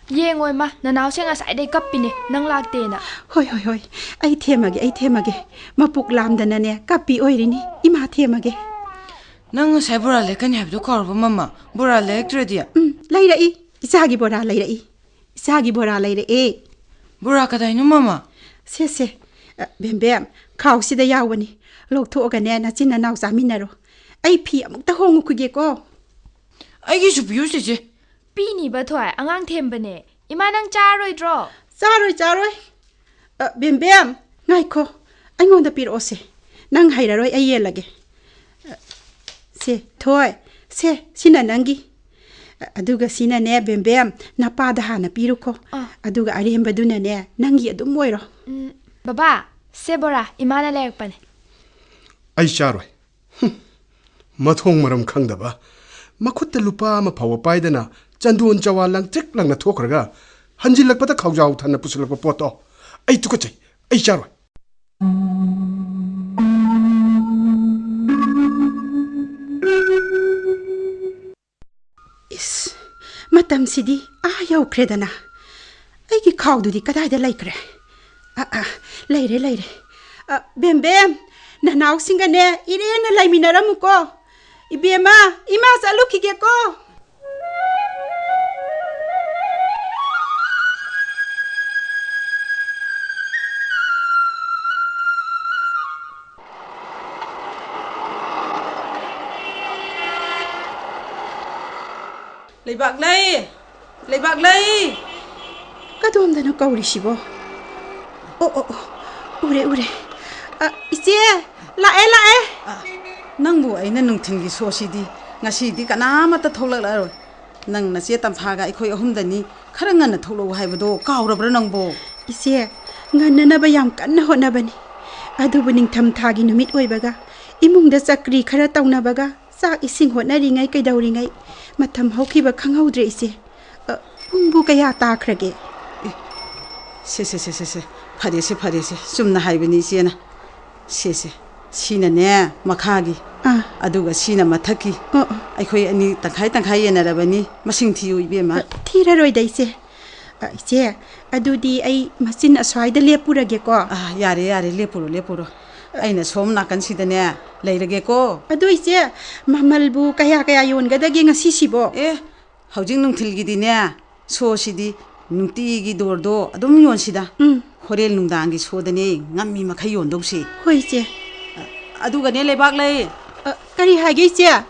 ꯌꯦꯡꯉꯣ ꯏꯃꯥ, ꯅꯅꯥꯎꯁꯦ ꯉꯁꯥꯏꯗꯩ ꯀꯞꯄꯤꯅꯦ, ꯅꯪ ꯂꯥꯛꯇꯦꯅ꯫ ꯍꯣꯏ, ꯍꯣꯏ, ꯍꯣꯏ, ꯑꯩ ꯊꯦꯝꯃꯒꯦ, ꯑꯩ ꯊꯦꯝꯃꯒꯦ꯫ ꯃꯄꯨꯛ ꯂꯥꯝꯗꯅꯅꯦ ꯀꯞꯄꯤ ꯑꯣꯏꯔꯤꯅꯤ, ꯏꯃꯥ ꯊꯦꯝꯃꯒꯦ꯫ ꯅꯪ ꯉꯁꯥꯏ ꯕꯣꯔꯥ ꯂꯩꯔꯛꯀꯅꯤ ꯍꯥꯏꯕꯗꯨ ꯀꯥꯎꯔꯕ, ꯃꯃꯥ? ꯕꯣꯔꯥ ꯂꯩꯔꯛꯇ꯭ꯔꯗꯤ? ꯎꯝ, ꯂꯩꯔꯛꯏ, ꯏꯆꯥꯒꯤ ꯕꯣꯔꯥ ꯂꯩꯔꯛꯏ, ꯏꯆꯥꯒꯤ ꯕꯣꯔꯥ ꯂꯩꯔꯛꯑꯦ꯫ ꯕꯣꯔꯥ ꯀꯗꯥꯏꯅꯣ, ꯃꯃꯥ? ꯁꯦ, ꯁꯦ, ꯑ, ꯕꯦꯝꯕꯦꯝ, ꯈꯥꯎꯁꯤꯗ ꯌꯥꯎꯕꯅꯤ, ꯂꯧꯊꯣꯛꯑꯒꯅꯦ ꯅꯆꯤꯟ ꯅꯅꯥꯎ ꯆꯥꯃꯤꯟꯅꯔꯣ꯫ ꯑꯩ ꯐꯤ ꯑꯃꯨꯛꯇ ꯍꯣꯡꯉꯨꯈꯤꯒꯦꯀꯣ꯫ ꯑꯩꯒꯤꯁꯨ ꯄꯤꯌꯨ, ꯆꯦꯆꯦ꯫ ꯄꯤꯅꯤꯕ ꯊꯣꯏ, ꯑꯉꯥꯡ ꯊꯦꯝꯕꯅꯦ꯫ ꯏꯃꯥ, ꯅꯪ ꯆꯥꯔꯣꯏꯗ꯭ꯔꯣ? ꯆꯥꯔꯣꯏ, ꯆꯥꯔꯣꯏ꯫ ꯑ, ꯕꯦꯝꯕꯦꯝ, ꯉꯥꯏꯈꯣ꯫ ꯑꯩꯉꯣꯟꯗ ꯄꯤꯔꯛꯑꯣꯁꯦ꯫ ꯅꯪ ꯍꯩꯔꯔꯣꯏ, ꯑꯩ ꯌꯦꯜꯂꯒꯦ꯫ ꯑ, ꯁꯦ, ꯊꯣꯏ, ꯁꯦ, ꯁꯤꯅ ꯅꯪꯒꯤ꯫ ꯑ, ꯑꯗꯨꯒ ꯁꯤꯅꯅꯦ, ꯕꯦꯝꯕꯦꯝ, ꯅꯄꯥꯗ ꯍꯥꯟꯅ ꯄꯤꯔꯨꯀꯣ꯫ ꯑꯥ꯫ ꯑꯗꯨꯒ ꯑꯔꯦꯝꯕꯗꯨꯅꯅꯦ, ꯅꯪꯒꯤ ꯑꯗꯨꯝ ꯑꯣꯏꯔꯣ꯫ ꯎꯝ, ꯕꯕꯥ, ꯁꯦ ꯕꯣꯔꯥ, ꯏꯃꯥꯅ ꯂꯩꯔꯛꯄꯅꯦ꯫ ꯑꯩ ꯆꯥꯔꯣꯏ꯫ ꯍꯨꯝ, ꯃꯊꯣꯡ ꯃꯔꯝ ꯈꯪꯗꯕ, ꯃꯈꯨꯠꯇ ꯂꯨꯄꯥ ꯑꯃ ꯐꯥꯎꯕ ꯄꯥꯏꯗꯅ ꯆꯟꯗꯣꯟ ꯆꯋꯥ ꯂꯪꯇ꯭ꯔꯤꯛ ꯂꯪꯅ ꯊꯣꯛꯈ꯭ꯔꯒ ꯍꯟꯖꯤꯜꯂꯛꯄꯗ ꯈꯥꯎꯖꯥꯎ ꯊꯟꯅ ꯄꯨꯁꯤꯜꯂꯛꯄ ꯄꯣꯠꯇꯣ ꯑꯩ ꯇꯨꯀꯠꯆꯩ, ꯑꯩ ꯆꯥꯔꯣꯏ꯫ ꯏꯁ, ꯃꯇꯝꯁꯤꯗꯤ ꯑꯥ ꯌꯧꯈ꯭ꯔꯦꯗꯅ꯫ ꯑꯩꯒꯤ ꯈꯥꯎꯗꯨꯗꯤ ꯀꯗꯥꯏꯗ ꯂꯩꯈ꯭ꯔꯦ? ꯑ, ꯑ, ꯂꯩꯔꯦ, ꯂꯩꯔꯦ꯫ ꯑ, ꯕꯦꯝꯕꯦꯝ, ꯅꯅꯥꯎꯁꯤꯡꯒꯅꯦ ꯏꯔꯦꯟꯅ ꯂꯩꯃꯤꯟꯅꯔꯝꯃꯨꯀꯣ꯫ ꯏꯕꯦꯝꯃ, ꯏꯃꯥ ꯆꯠꯂꯨꯈꯤꯒꯦꯀꯣ꯫ ꯂꯩꯕꯥꯛꯂꯩ! ꯂꯩꯕꯥꯛꯂꯩ! ꯀꯗꯣꯝꯗꯅꯣ ꯀꯧꯔꯤꯁꯤꯕꯣ? ꯑꯣ, ꯑꯣ, ꯑꯣ, ꯎꯔꯦ, ꯎꯔꯦ꯫ ꯑ, ꯏꯆꯦ, ꯂꯥꯛꯑꯦ, ꯂꯥꯛꯑꯦ꯫ ꯑ, ꯅꯪꯕꯨ ꯑꯩꯅ ꯅꯨꯡꯊꯤꯜꯒꯤ ꯁꯣꯁꯤꯗꯤ ꯉꯁꯤꯗꯤ ꯀꯅꯥꯃꯠꯇ ꯊꯣꯛꯂꯛꯂꯔꯣꯏ꯫ ꯅꯪ ꯅꯆꯦ ꯇꯝꯐꯥꯒ ꯑꯩꯈꯣꯏ ꯑꯍꯨꯝꯗꯅꯤ ꯈꯔ ꯉꯟꯅ ꯊꯣꯛꯂꯛꯎ ꯍꯥꯏꯕꯗꯣ ꯀꯥꯎꯔꯕ꯭ꯔꯥ ꯅꯪꯕꯣ? ꯏꯆꯦ, ꯉꯟꯅꯅꯕ ꯌꯥꯝ ꯀꯟꯅ ꯍꯣꯠꯅꯕꯅꯤ꯫ ꯑꯗꯨꯕꯨ ꯅꯤꯡꯊꯝ ꯊꯥꯒꯤ ꯅꯨꯃꯤꯠ ꯑꯣꯏꯕꯒ ꯏꯃꯨꯡꯗ ꯆꯀ꯭ꯔꯤ ꯈꯔ ꯇꯧꯅꯕꯒ ꯆꯥꯛ ꯏꯁꯤꯡ ꯍꯣꯠꯅꯔꯤꯉꯩ ꯀꯩꯗꯧꯔꯤꯉꯩ ꯃꯇꯝ ꯍꯧꯈꯤꯕ ꯈꯪꯍꯧꯗ꯭ꯔꯦ ꯏꯆꯦ꯫ ꯑ, ꯄꯨꯡꯕꯨ ꯀꯌꯥ ꯇꯥꯈ꯭ꯔꯒꯦ? ꯑꯦ, ꯁꯦ, ꯁꯦ, ꯁꯦ, ꯁꯦ, ꯁꯦ꯫ ꯐꯔꯦꯁꯦ, ꯐꯔꯦꯁꯦ꯫ ꯆꯨꯝꯅ ꯍꯥꯏꯕꯅꯤ ꯏꯆꯦꯅ꯫ ꯁꯦ, ꯁꯦ꯫ ꯁꯤꯅꯅꯦ ꯃꯈꯥꯒꯤ꯫ ꯑꯥ꯫ ꯑꯗꯨꯒ ꯁꯤꯅ ꯃꯊꯛꯀꯤ꯫ ꯑꯣ, ꯑꯣ꯫ ꯑꯩꯈꯣꯏ ꯑꯅꯤ ꯇꯪꯈꯥꯏ ꯇꯪꯈꯥꯏ ꯌꯦꯟꯅꯔꯕꯅꯤ꯫ ꯃꯁꯤꯡ ꯊꯤꯌꯨ, ꯏꯕꯦꯝꯃ꯫ ꯑ, ꯊꯤꯔꯔꯣꯏꯗ, ꯏꯆꯦ꯫ ꯑ, ꯏꯆꯦ, ꯑꯗꯨꯗꯤ ꯑꯩ ꯃꯆꯤꯟ ꯑꯁ꯭ꯋꯥꯏꯗ ꯂꯦꯞꯄꯨꯔꯒꯦꯀꯣ꯫ ꯑꯥ, ꯌꯥꯔꯦ, ꯌꯥꯔꯦ, ꯂꯦꯞꯄꯨꯔꯣ, ꯂꯦꯞꯄꯨꯔꯣ꯫ ꯑꯩꯅ ꯁꯣꯝ ꯅꯥꯀꯟꯁꯤꯗꯅꯦ ꯂꯩꯔꯒꯦꯀꯣ꯫ ꯑꯗꯨ ꯏꯆꯦ, ꯃꯃꯜꯕꯨ ꯀꯌꯥ ꯀꯌꯥ ꯌꯣꯟꯒꯗꯒꯦ ꯉꯁꯤꯁꯤꯕꯣ? ꯑꯦ, ꯍꯧꯖꯤꯛ ꯅꯨꯡꯊꯤꯜꯒꯤꯗꯤꯅꯦ, ꯁꯣꯁꯤꯗꯤ ꯅꯨꯡꯇꯤꯒꯤ ꯗꯣꯔꯗꯣ ꯑꯗꯨꯝ ꯌꯣꯟꯁꯤꯗ꯫ ꯎꯝ꯫ ꯍꯣꯔꯦꯟ ꯅꯨꯡꯗꯥꯡꯒꯤ ꯁꯣꯗꯅꯦ ꯉꯝꯃꯤ ꯃꯈꯩ ꯌꯣꯟꯗꯧꯁꯤ꯫ ꯍꯣꯏ, ꯏꯆꯦ꯫ ꯑ, ꯑꯗꯨꯒꯅꯦ, ꯂꯩꯕꯥꯛꯂꯩ꯫ ꯑ, ꯀꯔꯤ ꯍꯥꯏꯒꯦ, ꯏꯆꯦ? ꯑ,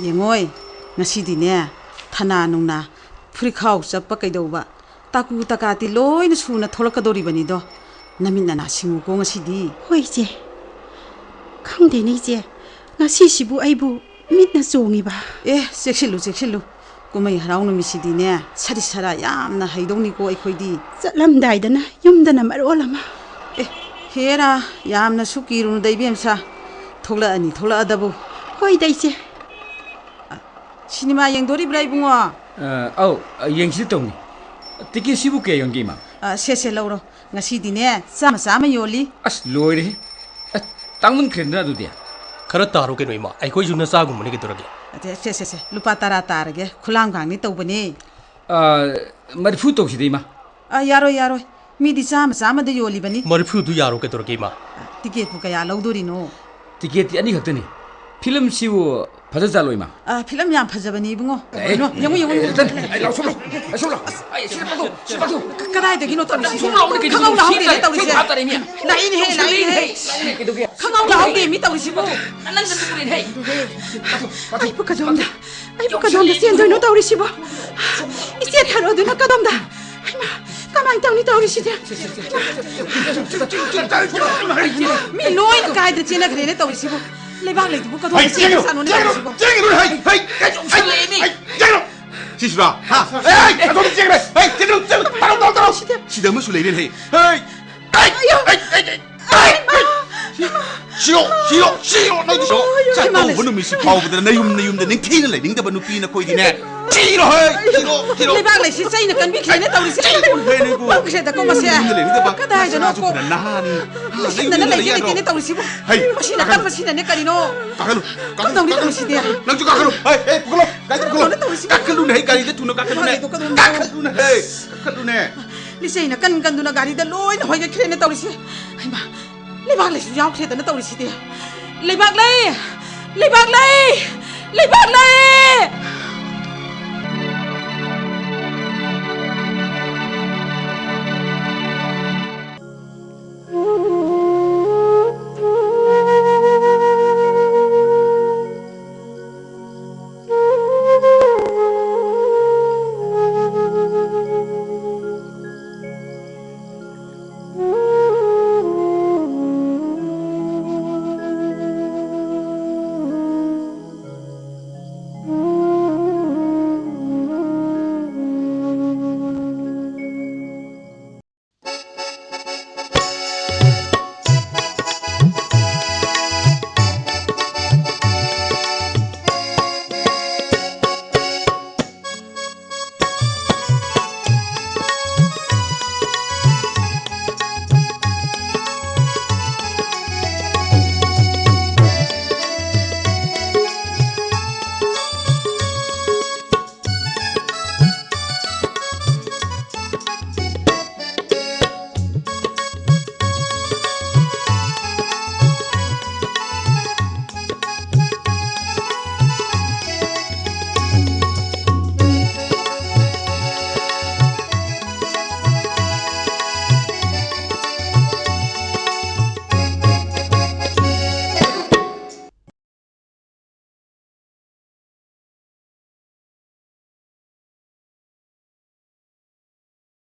ꯌꯦꯡꯉꯣꯏ, ꯉꯁꯤꯗꯤꯅꯦ, ꯊꯅꯥ ꯅꯨꯡꯅꯥ ꯐꯨꯔꯤꯠꯈꯥꯎ ꯆꯞꯄ ꯀꯩꯗꯧꯕ, ꯇꯥꯀꯨ ꯇꯀꯥꯇꯤ ꯂꯣꯏꯅ ꯁꯨꯅ ꯊꯣꯛꯂꯛꯀꯗꯧꯔꯤꯕꯅꯤꯗꯣ꯫ ꯅꯃꯤꯠ ꯅꯅꯥ ꯁꯤꯡꯉꯨꯀꯣ ꯉꯁꯤꯗꯤ꯫ ꯍꯣꯏ, ꯏꯆꯦ꯫ ꯈꯪꯗꯦꯅꯦ, ꯏꯆꯦ꯫ ꯉꯁꯤꯁꯤꯕꯨ ꯑꯩꯕꯨ ꯃꯤꯠꯅ ꯆꯣꯡꯉꯤꯕ꯫ ꯑꯦ, ꯆꯦꯛꯁꯤꯜꯂꯨ, ꯆꯦꯛꯁꯤꯜꯂꯨ꯫ ꯀꯨꯝꯍꯩ ꯍꯔꯥꯎ ꯅꯨꯃꯤꯠꯁꯤꯗꯤꯅꯦ, ꯁꯥꯔꯤ ꯁꯥꯔꯥ ꯌꯥꯝꯅ ꯍꯩꯗꯧꯅꯤꯀꯣ ꯑꯩꯈꯣꯏꯗꯤ꯫ ꯆꯠꯂꯝꯗꯥꯏꯗꯅ ꯌꯨꯝꯗꯅ ꯃꯔꯣꯜ ꯑꯃ꯫ ꯑꯦ, ꯍꯦꯔꯥ, ꯌꯥꯝꯅꯁꯨ ꯀꯤꯔꯨꯅꯨꯗ ꯏꯕꯦꯝꯁꯥ꯫ ꯊꯣꯛꯂꯛꯑꯅꯤ, ꯊꯣꯛꯂꯛꯑꯗꯕꯨ꯫ ꯍꯣꯏꯗ, ꯏꯆꯦ꯫ ꯁꯤꯅꯦꯃꯥ ꯌꯦꯡꯗꯣꯔꯤꯕ꯭ꯔꯥ, ꯏꯕꯨꯡꯉꯣ? ꯑ, ꯑꯧ, ꯌꯦꯡꯁꯤ ꯇꯧꯅꯤ꯫ ꯇꯤꯀꯦꯠꯁꯤꯕꯨ ꯀꯌꯥ ꯌꯣꯟꯒꯦ, ꯏꯃꯥ? ꯑ, ꯁꯦ, ꯁꯦ, ꯂꯧꯔꯣ꯫ ꯉꯁꯤꯗꯤꯅꯦ, ꯆꯥꯝꯃ ꯆꯥꯝꯃ ꯌꯣꯜꯂꯤ꯫ ꯑꯁ, ꯂꯣꯏꯔꯦꯍꯦ꯫ ꯑꯁ, ꯇꯥꯡꯃꯟꯈ꯭ꯔꯦꯗꯅ ꯑꯗꯨꯗꯤ꯫ ꯈꯔ ꯇꯥꯔꯣ ꯀꯩꯅꯣ, ꯏꯃꯥ꯫ ꯑꯩꯈꯣꯏꯁꯨ ꯅꯆꯥꯒꯨꯝꯕꯅꯤ ꯀꯩꯗꯧꯔꯒꯦ꯫ ꯑꯗꯦ, ꯁꯦ, ꯁꯦ, ꯁꯦ, ꯂꯨꯄꯥ ꯇꯔꯥ ꯇꯥꯔꯒꯦ꯫ ꯈꯨꯂꯥꯡ ꯈꯥꯡꯅꯤ ꯇꯧꯕꯅꯤ꯫ ꯑ, ꯃꯔꯤꯐꯨ ꯇꯧꯁꯤꯗ, ꯏꯃꯥ꯫ ꯑ, ꯌꯥꯔꯣꯏ, ꯌꯥꯔꯣꯏ꯫ ꯃꯤꯗꯤ ꯆꯥꯝꯃ ꯆꯥꯝꯃꯗ ꯌꯣꯜꯂꯤꯕꯅꯤ꯫ ꯃꯔꯤꯐꯨꯗꯨ ꯌꯥꯔꯣ ꯀꯩꯗꯧꯔꯒꯦ, ꯏꯃꯥ? ꯑ, ꯇꯤꯀꯦꯠꯄꯨ ꯀꯌꯥ ꯂꯧꯗꯣꯔꯤꯅꯣ? ꯇꯤꯀꯦꯠꯇꯤ ꯑꯅꯤꯈꯛꯇꯅꯤ꯫ ꯐꯤꯂꯝꯁꯤꯕꯨ ꯐꯖꯖꯥꯠꯂꯣ, ꯏꯃꯥ? ꯑ, ꯐꯤꯂꯝ ꯌꯥꯝ ꯐꯖꯕꯅꯤ, ꯏꯕꯨꯡꯉꯣ꯫ ꯑꯦ, ꯀꯩꯅꯣ, ꯌꯦꯡꯉꯨ, ꯌꯦꯡꯉꯨ, ꯌꯦꯡꯉꯨ꯫ ꯑꯦ, ꯑꯦ, ꯂꯥꯎ, ꯁꯣꯝ ꯂꯥꯎ꯫ ꯑꯦ, ꯁꯣꯝ ꯂꯥꯎ꯫ ꯑꯁꯤ ꯄꯥꯛꯊꯣꯛ, ꯁꯤ ꯄꯥꯛꯊꯣꯛ꯫ ꯀ-, ꯀꯗꯥꯏꯗꯒꯤꯅꯣ ꯇꯧꯔꯤꯁꯤꯕꯨ? ꯁꯣꯝ ꯂꯥꯎꯅꯦ, ꯀꯩꯅꯣ? ꯈꯪꯍꯧ ꯂꯥꯎꯍꯧꯗꯦꯅꯦ ꯁꯤ ꯇꯧꯔꯤꯁꯦ꯫ ꯁꯤ ꯐꯥ ꯇꯥꯔꯦꯅꯦ꯫ ꯂꯥꯛꯏꯅꯦꯍꯦ, ꯁꯣꯝ ꯂꯥꯎꯅꯦ, ꯂꯥꯛꯏꯅꯦꯍꯦ꯫ ꯂꯥꯛꯏꯅꯦ, ꯀꯩꯗꯧꯒꯦ? ꯈꯪꯍꯧ ꯂꯥꯎꯍꯧꯗꯦ ꯃꯤ ꯇꯧꯔꯤꯁꯤꯕꯨ꯫ ꯅꯪ, ꯅꯪ ꯆꯠꯊꯣꯛꯎꯔꯦꯅꯦ꯫ ꯍꯦ, ꯍꯦ꯫ ꯄꯥꯛꯊꯣꯛ, ꯄꯥꯛꯊꯣꯛ꯫ ꯑꯩꯕꯨ ꯀꯗꯣꯝꯗ, ꯑꯩꯕꯨ ꯀꯗꯣꯝꯗ ꯆꯦꯟꯗꯣꯏꯅꯣ ꯇꯧꯔꯤꯁꯤꯕꯣ? ꯏꯆꯦ ꯊꯥꯔꯣꯗꯨꯅ ꯀꯗꯣꯝꯗ? ꯍꯩꯃꯥ, ꯀꯃꯥꯏꯅ ꯇꯧꯅꯤ ꯇꯧꯔꯤꯁꯤꯗꯤ? ꯃꯤ ꯂꯣꯏꯅ ꯀꯥꯏꯗ ꯆꯦꯟꯅꯈ꯭ꯔꯦꯅꯦ ꯇꯧꯔꯤꯁꯤꯕꯨ? ꯂꯩꯕꯥꯛ ꯂꯩꯗꯨꯕꯨ ꯀꯗꯣꯝꯗ ꯍꯩ, ꯆꯦꯟꯒ꯭ꯔ ꯆꯦꯟꯒꯅꯨ, ꯆꯥꯠꯅꯣꯅꯦ ꯆꯦꯟꯒꯅꯨ, ꯇꯧꯔꯤꯁꯤꯕꯨ? ꯆꯦꯟꯒꯅꯨ, ꯍꯩ, ꯍꯩ, ꯍꯩ, ꯎꯁꯜꯂꯛꯑꯦꯅꯦ꯫ ꯍꯩ, ꯆꯦꯟꯒꯅꯨ꯫ ꯁꯤꯁꯤꯔꯣ? ꯍꯥ? ꯍꯩ, ꯍꯩ, ꯑꯗꯣꯝꯗ ꯆꯦꯟꯒ꯭ꯔꯦ꯫ ꯍꯩ, ꯆꯦꯟꯒꯅꯨ, ꯆꯦꯟꯒꯅꯨ, ꯇꯥꯔꯣ, ꯇꯥꯔꯣ, ꯇꯥꯔꯣ꯫ ꯁꯤꯗ ꯑꯃꯁꯨ ꯂꯩꯔꯦ, ꯍꯩ꯫ ꯍꯩ, ꯍꯩ, ꯍꯩ, ꯍꯩ, ꯍꯩ, ꯍꯩ꯫ ꯁꯤꯔꯣ, ꯁꯤꯔꯣ, ꯁꯤꯔꯣ, ꯅꯪꯗꯤ ꯁꯤꯔꯣ꯫ ꯆꯥꯛꯀꯧꯕ ꯅꯨꯃꯤꯠꯁꯤ ꯐꯥꯎꯕꯗ ꯅꯌꯨꯝ, ꯅꯌꯨꯝꯗ ꯅꯤꯡꯊꯤꯅ ꯂꯩꯅꯤꯡꯗꯕ ꯅꯨꯄꯤ ꯅꯈꯣꯏꯗꯤꯅꯦ꯫ ꯁꯤꯔꯣ, ꯍꯩ, ꯁꯤꯔꯣ, ꯁꯤꯔꯣ꯫ ꯂꯩꯕꯥꯛ ꯂꯩꯁꯤ ꯆꯩꯅ ꯀꯟꯕꯤꯈ꯭ꯔꯦꯅꯦ ꯇꯧꯔꯤꯁꯦ꯫ ꯆꯩꯅ ꯀꯟꯕꯤꯈ꯭ꯔꯦꯅꯦ ꯏꯕꯨꯡꯉꯣ꯫ ꯄꯪꯈ꯭ꯔꯦꯗꯀꯣ ꯃꯁꯦ꯫ ꯅꯌꯨꯝꯗ ꯂꯩꯅꯤꯡꯗꯕ꯫ ꯀꯗꯥꯏꯗꯅꯣ ꯅꯆꯥꯁꯨ ꯀꯣ? ꯐꯅ ꯅꯍꯥꯅꯤ꯫ ꯍꯥ, ꯂꯩꯁꯤꯟꯗꯅ ꯅꯌꯨꯝꯗ ꯂꯩ ꯂꯩꯒꯦ ꯌꯥꯗ꯭ꯔꯣ? ꯂꯩꯇꯦꯅꯦ ꯇꯧꯔꯤꯁꯤꯕꯨ꯫ ꯍꯩ, ꯃꯁꯤꯅ ꯀꯥꯈꯠꯂꯨ꯫ ꯀꯟꯕꯁꯤꯅꯅꯦ ꯀꯔꯤꯅꯣ? ꯀꯥꯈꯠꯂꯨ, ꯀꯥꯈꯠꯂꯨ, ꯀꯝꯗꯧꯅꯤ ꯀꯥꯈꯠꯂꯨ꯫ ꯇꯧꯔꯤꯁꯤꯗꯤ? ꯅꯪꯁꯨ ꯀꯥꯈꯠꯂꯨ꯫ ꯍꯩ, ꯍꯩ, ꯄꯨꯈꯠꯂꯣ꯫ ꯒꯥꯔꯤ ꯄꯨꯈꯠꯂꯣ꯫ ꯀꯝꯗꯧꯅꯤ ꯇꯧꯔꯤꯁꯤꯕꯨ? ꯀꯥꯈꯠꯂꯨꯅꯦ, ꯍꯩ, ꯒꯥꯔꯤꯗ ꯊꯨꯅ ꯀꯥꯈꯠꯂꯨꯅꯦ꯫ ꯀꯥꯈꯠꯂꯨꯅꯦ, ꯍꯩ, ꯀꯥꯈꯠꯂꯨꯅꯦ꯫ ꯂꯤꯆꯩꯅ ꯀꯟ ꯀꯟꯗꯨꯅ ꯒꯥꯔꯤꯗ ꯂꯣꯏꯅ ꯍꯣꯏꯒꯠꯈ꯭ꯔꯦꯅꯦ ꯇꯧꯔꯤꯁꯦ꯫ ꯍꯩꯃꯥ, ꯂꯩꯕꯥꯛ ꯂꯩꯁꯨ ꯌꯥꯎꯈ꯭ꯔꯦꯗꯅ ꯇꯧꯔꯤꯁꯤꯗꯤ꯫ ꯂꯩꯕꯥꯛ ꯂꯩ! ꯂꯩꯕꯥꯛ ꯂꯩ! ꯂꯩꯕꯥꯛ ꯂꯩ!